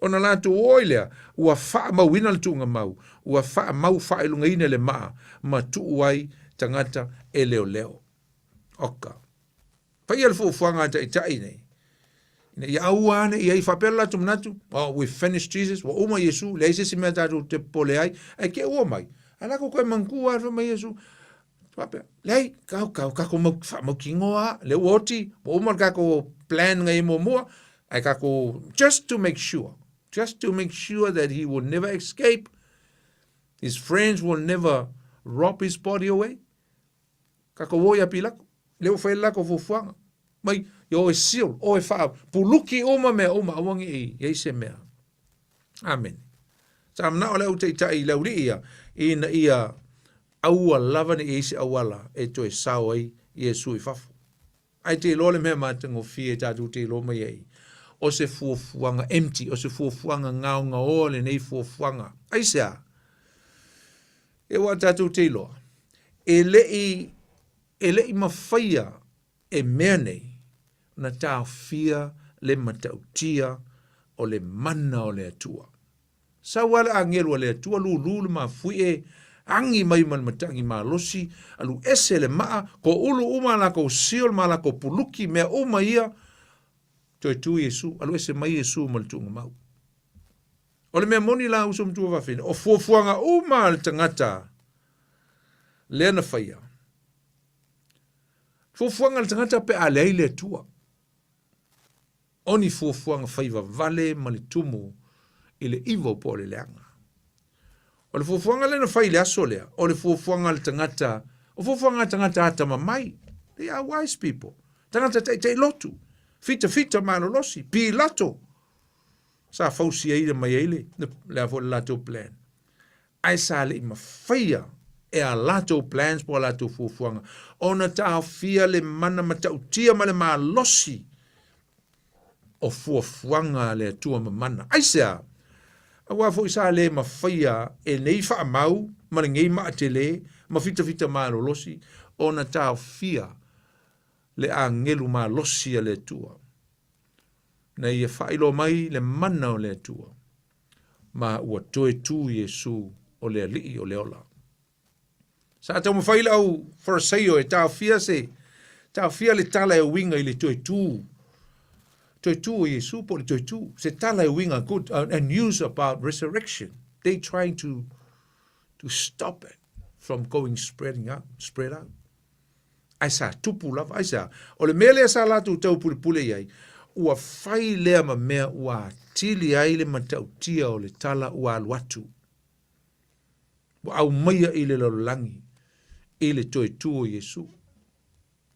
Ona latou o ai lea, ua faamauina le tuugamau, ua faamau faailugaina le maa, ma tuu ai tagata e leoleo. Oka. Paia le fuafuaga a taitai nei. Ina ia aua ane i ai faapea le latou manatu, oh, we finished Jesus, ua uma Iesu, leai se isi mea tatou te popole ai, ae te ua mai. Ae latou toe manatua lava fai mai Iesu, faapea, leai, kau, kau, tatou mau, faamautinoa lava, lea ua oti, ua uma le tatou plan na i ai muamua, ae tatou, just to make sure, just to make sure that he will never escape, his friends will never rob his body away. Tatou o ia Pilato, lea ua fai le latou fuafuaga, mai, ia o e seal, o e faapuluki uma mea uma, aua ne i i ai se mea. Amene. Sa manao le au taitai i le aualii ia, ina ia Aua lava ne i ai se auala e toe sao ai Iesu i fafo. Ae te iloa le mea matagofie tatou te iloa mai ai, o se fuafuaga empty, o se fuafuaga gaogaoa lenei fuafuaga. Aisea? E ua tatou te iloa, e le i, e le i mafaia e mea nei na taofia le matautia o le mana o le Atua. Sau lava le agelu a le Atua lulu le mafuie, agi mai ma le matagi malosi, alu ese le maa, koulu uma a lakou seal ma a lakou puluki, mea uma ia, toe tu Iesu, alu ese mai Iesu ma le tuugamau. O le mea moni la uso matua vafine, o fuafuaga uma a le tagata lea na faia. Fuafuaga a le tagata pe a leai le Atua. O ni fuafuaga faiva vale ma le tumu i le evil po o le leaga. O le fuafuaga lea na fai i le aso lea, o le fuafuaga a le tagata, o fuafuaga a tagata atamamai. They are wise people. Tagata taitai lotu, fitafita malolosi, Pilato, sa fausiaina mai ai le, le a foi le latou plan. Ae sa le i mafaia e a latou plans po a latou fuafuaga ona taofia le mana matautia ma le malosi o fuafuaga a le Atua mamana. Aisea? Aua foi sa le mafaia e nei faamau ma lenei maa tele ma fitafita malolosi ona taofia le agelu malosi a le Atua na ia faailoa mai le mana o le Atua ma ua toe tu Iesu o le Alii o le ola. Sa taumafai le au Farisaio e taofia se taofia le tala e uiga i le toe tu toe tu o Iesu po o le toe tu se tala e uiga good and news about resurrection. They trying to stop it from going spreading out spread out. Ae sa tupu lava, aisea? O le mea lea sa latou taupulepule i ai, ua fai lea ma mea ua atili ai le matautia o le tala ua alu atu. Ua aumaia i le lalolagi i le toe tu o Iesu.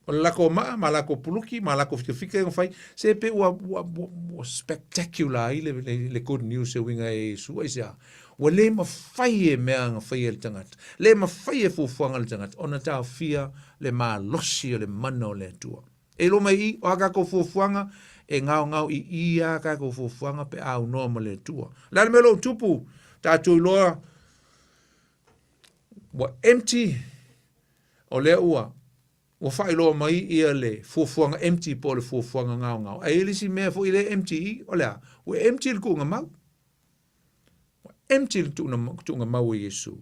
O le lakou maa ma lakou puluki ma lakou fikafika e fai, se pe ua, ua, ua, ua spectacular ai le, le, le good news e uiga e Iesu, aisea? Ua le mafai e mea na faia e le tagata, le mafai e fuafuaga a le tagata ona taofia le malosi o le mana o le Atua. E iloa mai i, o a kākou fuafuaga, e gaogao i i a kākou fuafuaga pe a aunoa ma le Atua. O le a le mea o lo o tupu? Tātou iloa ua empty, o lea ua ua faailoa mai ia le fuafuaga empty po o le fuafuaga gaogao. Ae i ai le isi mea foi lea empty i, o le a? Ua empty le tuugamau. Ua empty le tuugamau o Iesu.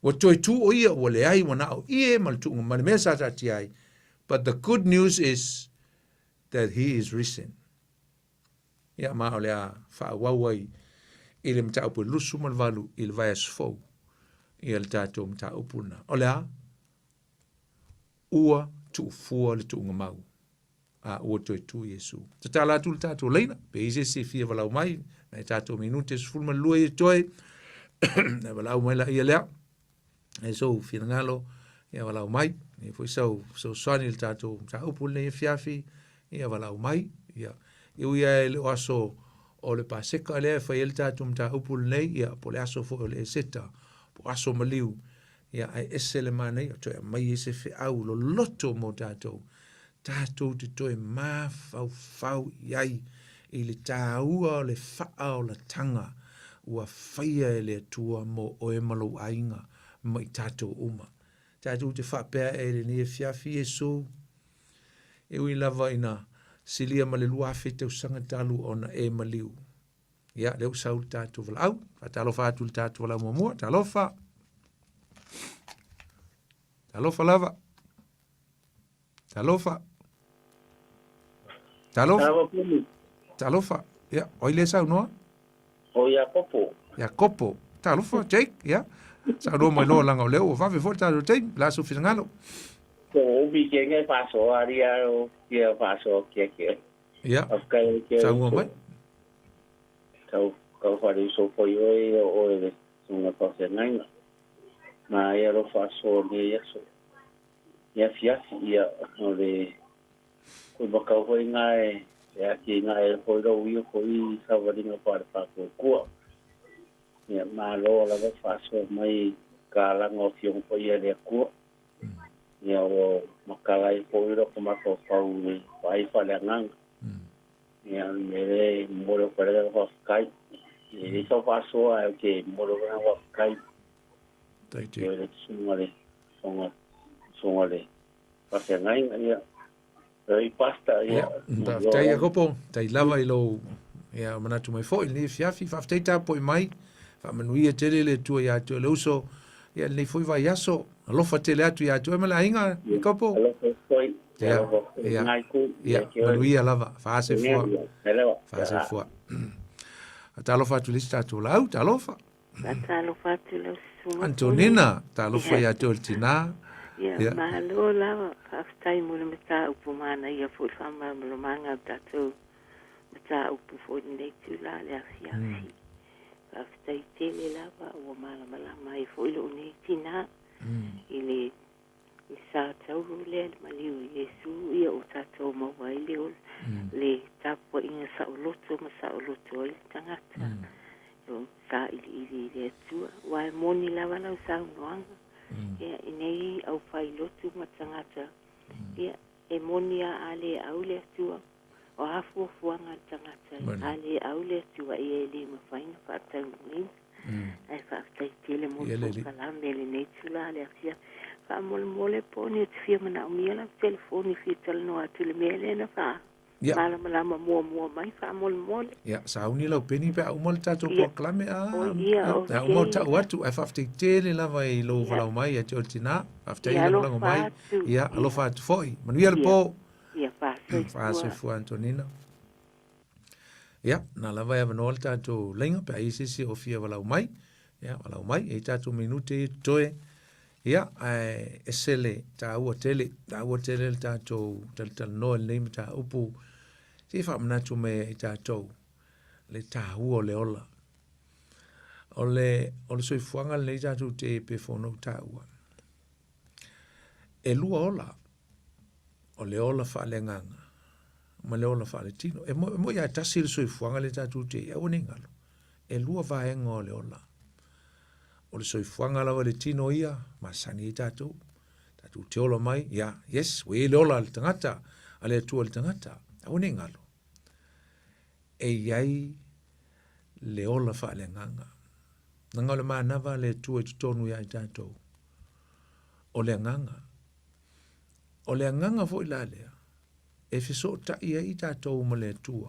Ua toe tu o ia, ua leai, ua na o ie ma le tuugamau, ma le mea sa taatia ai. But the good news is that he is risen. Ia, ma o le a faaauau ai i le mataupu e 28 i le vaiaso fou ia le tatou mataupu lena. O le a? Ua tuufua le tuugamau. A ua toe tu Iesu. Tatala atu le tatou laina, pe i ai se isi e fia valaau mai, nai tatou minute 12 ia totoe, na valaau mai laia lea, e sou finagalo, ia valaau mai, e foi sau fesoasoani i le tatou mataupu lenei afiafi, ia valaau mai, ia e ui lava e le o aso o le Paseka lea e fai ai le tatou mataupu lenei, ia po o le aso foi o le Eseta, po o aso maliu, ia ae ese le manaia, toe aumai ai se feau loloto mo tatou, tatou te toe mafaufau i ai i le tāua o le faaolataga ua faia e le Atua mo oe ma lou aiga ma i tatou uma. Tatou te faapea e lenei afiafi, Iesu, e ui lava ina silia ma le 2000 tausaga talu ona e maliu. Ia, lea ua sau le tatou valaau. Faatalofa atu i le tatou valaau muamua. Talofa. Talofa lava. Talofa. Talofa. Talofa. Ia, o ai lea saunoa? O Iakopo. Iakopo. Talofa, Jake, ia. Saunoa mai loa leaga o lea ua vave foi le tatou taimi. La sou finagalo. Ko ubi ke ngai whaasoa ari a o kia whaasoa kia kia. Ia. Saunoa mai. Kau, kau whare uso poi oe o oe le sunga whawhengainga. Ma ia ro whaasoa nei aso. I afiafi ia o le koe makau hoi ngā e e ake i ngā e hoi rau ia ko i sawaringa whare whākua kua. Ia, malo lava whaasoa mai. Tatalaga o Afioga Paia a le Atua. Ia ua matala ai foi lota mafaufau i le vaai faaleagaga. Ia o le mea lea e momoli atu ai le agaga faafetai. E leai sau faasoa ae ou te momoli atu le agaga faafetai i le susuga le susuga le faafeagaiga. Ia oi Pastor, ia faafetai Iakopo, faafetai lava i lou ia manatu mai foi i lenei afiafi. Faafetai tapuai mai, faamanuia tele le Atua ia te oe le uso ia lenei foi vaiaso. Alofa tele atu ia te oe ma le aiga, Iakopo. Alofa foi. Ia, ia, ia, manuia lava, faasefoa, faasefoa. Talofa atu i le isi tatou laau, talofa. Faatalofa atu lau susuga. Antonina, talofa ia te oe le tinā. Ia, yeah. Malo lava, faafetai mo le mataupu manaia foi le faamalamalamaga o tatou mataupu foi lenei itula le afiafi. Faafetai tele lava ua malamalama ai foi lou nei tinā i le le sa taulu lea le maliu i Iesu ia ua tatou maua ai le ola le tapuaiga saoloto ma saoloto ai le tagata o sailiili i le Atua. Aua e moni lava lau saunoaga ia i nei aufailotu ma tagata ia e moni a a le au le Atua o a fuafuaga a le tagata a le au le Atua ia e le mafai ona faataunuuina. Ae faafetai tele mo le polokalame i lenei itula le afiafi. Faamolemole po o ni ou te fia manaomia lau telefoni e fia talanoa atu i le mea lea na faamalamalama muamua mai faamolemole. Ia, sauni lau peni pe a uma le tatou polokalame a a uma o tau atu ae faafetai tele lava i lou valaau mai ia te oe le tina. Faafetai i lagolago mai. Ia, alofa atu foi. Manuia le po. Ia, faasoifua. Faasoifua Antonina. Ia, na lava e avanoa le tatou laina pe a i ai se isi o fia valaau mai. Ia, valaau mai, e i ai tatou minute ia totoe. Ia, ae ese le taua tele, taua tele le tatou talatalanoa i lenei mataupu. Se i faamanatu mai ia i tatou le taua o le ola. O le, o le soifuaga lenei tatou te pe foi ona ou taua. E lua ola, o le ola faaleagaga ma le ola faaletino. E moi lava e tasi le soifuaga lea tatou te i ai, aua ne i galo. E lua vaega o le ola. O le soifuaga lava le tino ia, masani ai tatou. Tatou te ola mai, ia, yes, ua i ai le ola a le tagata, a le Atua i le tagata. Aua ne i galo. E i ai le ola faaleagaga. Leaga o le manava a le Atua i totonu ia i tatou, o le agaga. O le agaga foi la lea, e fesootai ai i tatou ma le Atua,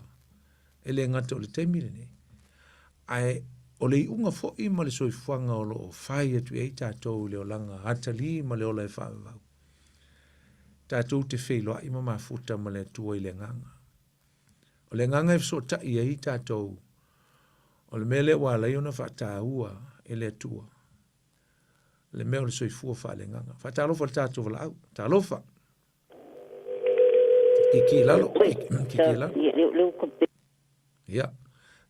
e le gata o le taimi lenei, ae o le iuga foi ma le soifuaga o lo o fai atu i ai tatou i le olaga atalii ma le ola e faavavau. Tatou te feiloai ma mafuta ma le Atua i le agaga. O le agaga e fesootai ai i tatou, o le mea lea ua ala ai ona faataua e le Atua le mea o le soifua faaleagaga. Faatalofa i le tatou valaau. Talofa. Kiki i lalo. Kiki i lalo. Ia.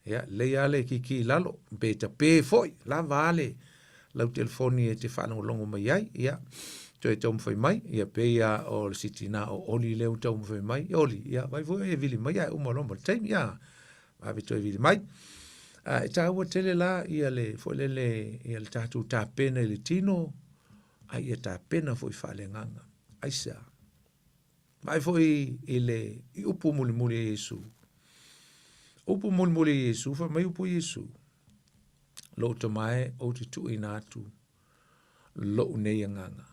Ia, lelei lava le kiki i lalo. Pe tape foi, lava a le lau telefoni e te faalogologo mai ai. Ia, toe taumafai mai. Ia, pei lava o le si tinā o Oli lea ua taumafai mai. Oli, ia, vaai foi e vili mai ae uma loa ma le taimi. Ia, vave toe vili mai. E taua tele la ia le foi lele ia le tatou tapena i le tino a ia tapena foi faaleagaga. Aisea? Vaai foi i le i upu mulimuli a Iesu. Upu mulimuli a Iesu, fai mai upu a Iesu, Lou tama e, ou te tuuina atu lou nei agaga.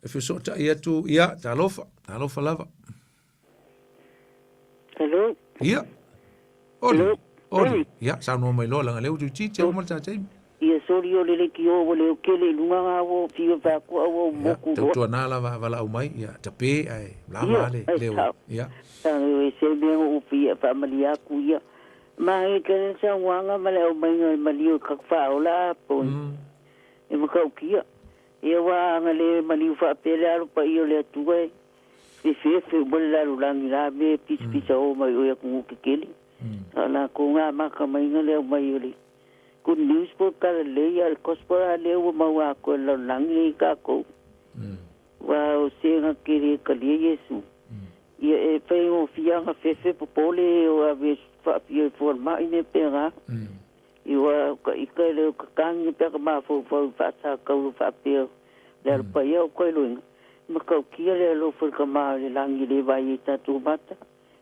E fesootai atu, ia, talofa, talofa lava. Hello. Ia. Oli. Hello. Oli. Ia, saunoa mai loa leaga lea ua toeitiiti uma le ta taimi. Ia sori o le leitio ua leo kele i luga nga ua fiu e fai atu a ua moku loa. Tautuana lava a valaau mai, ia, tape ae lava le leo. Ia. Ia, se mea ua fia faamalie atu ia. Ma e tele saunoaga ma le aumaiga o le maliu e ka faaola poi. E matautia. Ia ua aga le maliu faapea le alo paia o le Atua e fefefe uma le lalolagi la me e pisapisa o mai oi atunuu tetele. A o latou na amata maiga le aumai o le Good News po o le Talalelei a o le Gospel a lea ua maua atoa e le lalolagi nei tatou. Aua o se na te le talia Iesu, ia e faigofie lava ona fefe popole o ave faafia i falemai mea pena. I ua ka ika le o ka kangi pe ka mafaufau i faasakau faapea le alo paia o koeloiga matautia le alofa i le Tama o le lagi e le vaai ai tatou mata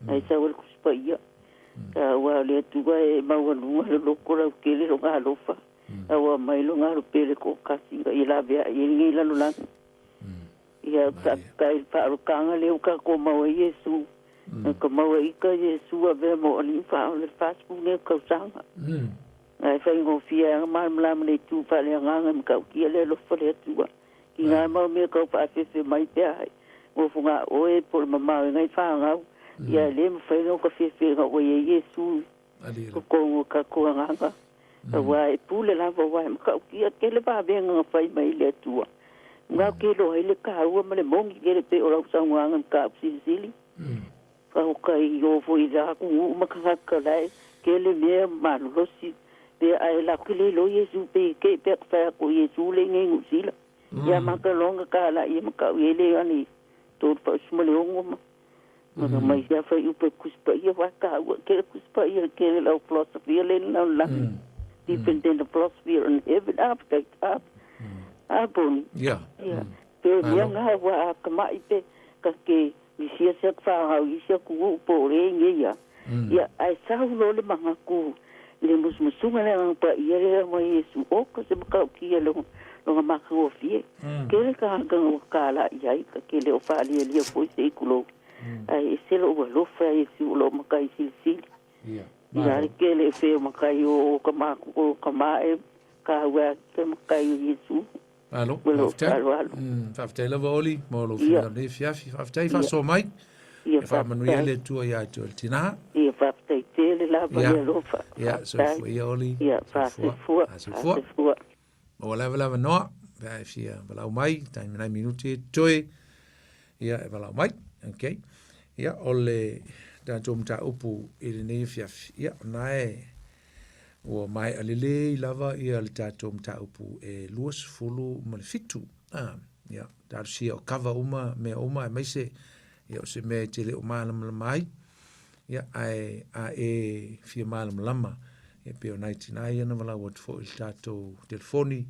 ae sau ai le Tusi Paia. Aua o le Atua e maualuga le loto lautele lona alofa, a ua aumai lona Alo Pele toatasi ina ia laveai ai lenei lalolagi. Ia, faafetai i le faaolotaga lea ua tatou maua ai Iesu. Na ka maua ika Iesu avea mo alii ma faaola i le 40 nei o tausaga. Ae faigofie ai ona malamalama le itu faaleagaga e matautia le alofa o le Atua. Tiga mau mea tau faafefe mai pe a ofoga oe po o le mamao e nai fanau, ia e le mafai ona ka fefe ina ua i ai Iesu i totonu o tatou agaga. Aua e pule lava aua e matautia tele vavega na fai mai e le Atua. Na ou te iloa ai le taua ma le moni tele pei o lau saunoaga mataupu silisili. Faafetai i o foi i la atunuu ma tagata la e tele mea malolosi pea ae latou te le iloa Iesu pe te pea ka fai atu o Iesu le inei Niu Sila. Ia maka loa na tala ia ma kau i ai le ana i 3 ma 6 ma ma mai sia fai upe Tusi Paia wa taua ke Tusi Paia ke lau philosophy le na la different than the philosophy in heaven up take up a boni. Ia. Pe mea nga wa ka mai pe ka ke i sia sia whāngau i sia ku po o re nge ia. Ia, ae sau lo le mangaku le musumusuga le agaga paia lea mai Iesu o ka se matautia longa matagofie. Kele tagata na ua tala i ai ka kele o faalialia foi se i tulou. Ae ese lou alofa Iesu o loo matai silisili. Ia le kele e fe o matai o ka maku o ka mae ka ua ke matai o Iesu. Malo, faafetai. Faafetai lava Oli mo lou finagalo nei afiafi. Faafetai faasoa mai. Ia E faamanuia le Atua ia te oe le tina. Ia faafetai tele lava le alofa. Ia, soifua ia Oli. Ia, faasoifua. Faasoifua. Maua lava le avanoa, pe a e fia valaau mai, taimi nai minuti e totoe, ia e valaau mai. Okay. Ia, o le tatou mataupu i lenei afiafi, ia, o na e Ua maea lelei lava ia le tatou mataupu e 27. Ah, ia, talosia o kava uma, mea uma, aemaise, ia, o se mea e te le o malamalama ai, ia, ae a e fia malamalama, ia, pei o nai tina ia na valaau atu foi i le tatou telefoni,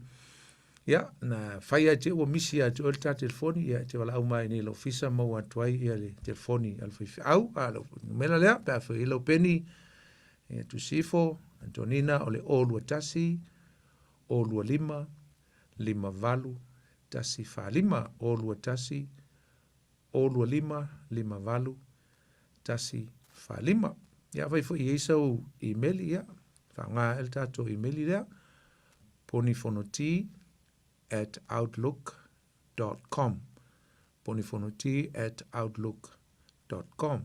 ia, na fai lava te ua misi ia te oe le ta telefoni, ia, e te valaau mai nei i le ofisa maua atu ai ia le telefoni a le faifeau, a le numera lea, pe afai i lau peni, Ia tusi ifo, Antonina, o le 0 2 1, 0 2 5, 5 8 1 4 5, 0 2 1, 0 2 5, 5 8 1 4 5. Ia, afai foi i ai sau imeli, ia, faaaoga ae le tatou imeli lea, ponifonoti@outlook.com, ponifonoti@outlook.com.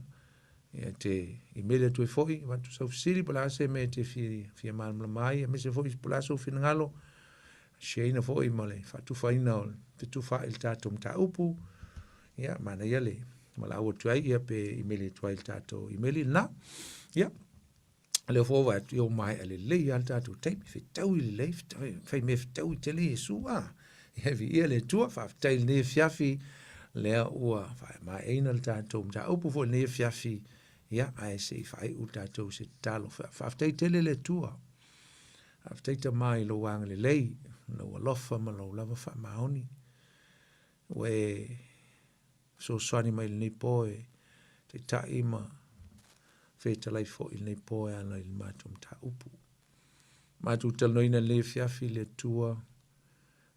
Ia te imeli atu ai foi, avatu sau fesili, po o le a se mea e te fia, fia malamalama ai, aemaise foi po o le a sou finagalo, shareina foi ma le faatufaina o le fetufaai i le tatou mataupu. Ia, manaia le valaau atu ai, ia pe imeli atu ai i le tatou imeli lena. Ia, lea foi ua vaai atu, ia ua maea lelei lava le tatou taimi, fetaui lelei, fai mea fetaui tele Iesu, a. Ia viia le Atua, faafetai i lenei afiafi, lea ua faamaeaina le tatou mataupu foi i lenei afiafi, ia, ae se i faaiu tatou se tatalo. Faafetai tele le Atua. Faafetai Tama i lou agalelei, lou alofa ma lou lava faamaoni. Ua e fesoasoani mai i lenei po e taitai ma fetalai foi i lenei po e ala i le matou mataupu. Matou talanoaina i lenei afiafi le Atua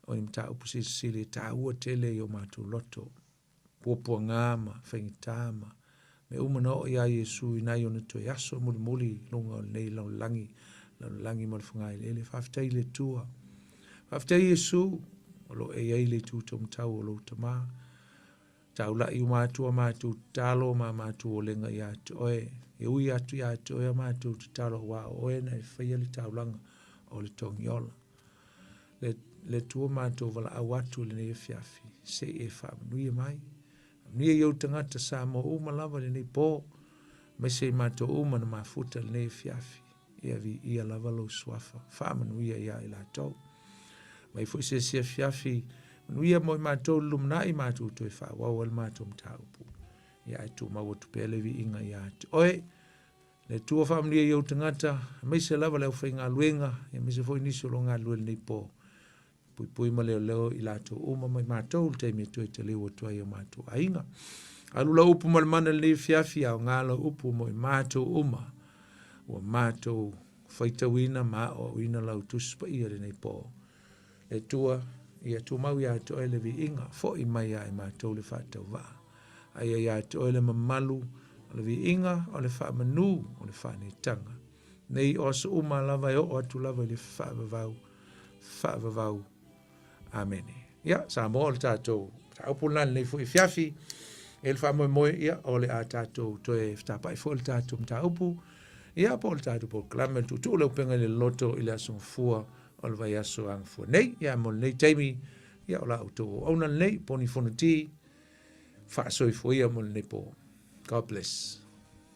o ni mataupu silisili e taua tele i o matou loto, puapuaga ma faigata ma mea uma na oo iā Iesu i nai ona toe aso mulimuli i luga o lenei lalolagi, lalolagi ma le fogaeleele. Faafetai i le Atua. Faafetai Iesu o lo o e i ai le itu taumatau o lou Tama. Taulai uma atu a matou tatalo ma a matou olega ia te oe. E ui atu ia te oe a matou tatalo aua o oe na e faia le taulaga o le togiola. Le, le Atua matou valaau atu i lenei afiafi, se i e faamanuia mai. Manuia i ou tagata Samoa uma lava i lenei po, aemaise i matou uma na mafuta i lenei afiafi. Ia viia lava lou suafa, faamanuia ia i latou. Mai foi se isi afiafi manuia mo i matou i le lumanai, matou toe faaauau ai le matou mataupu. Ia ae tumau atu pea le viiga ia te oe. Le Atua faamanuia i ou tagata, aemaise lava le aufaigaluega, aemaise foi nisi o lo o galulue i lenei po. Puipui ma leoleo i latou uma ma i matou i le taimi e toe taliu atu ai i o matou aiga. Alu lau upu ma le mana i lenei afiafi, aoga lau upu mo i matou uma. Ua matou faitauina ma aoaoina lau Tusi Paia i lenei po. Le Atua, ia tumau ia te oe le viiga, foi mai ia i matou le faatauvaa. Aia ia te oe le mamalu, o le viiga, o le faamanu, o le faaneetaga. Nei o aso uma lava e oo atu lava i le faavavau, faavavau. Amene. Ia, Samoa o le tatou mataupu lena lenei foi afiafi. E le faamoemoe, ia, o le a tatou toe fetapai foi le tatou mataupu. Ia, po o le tatou polokalame, le tuutuu le upega i le loto i le aso Gafua o le vaiaso a Gafua nei. Ia, mo lenei taimi, ia, o la outou auauna lenei, Poni Fonoti, faasoifua ia mo lenei po. God bless.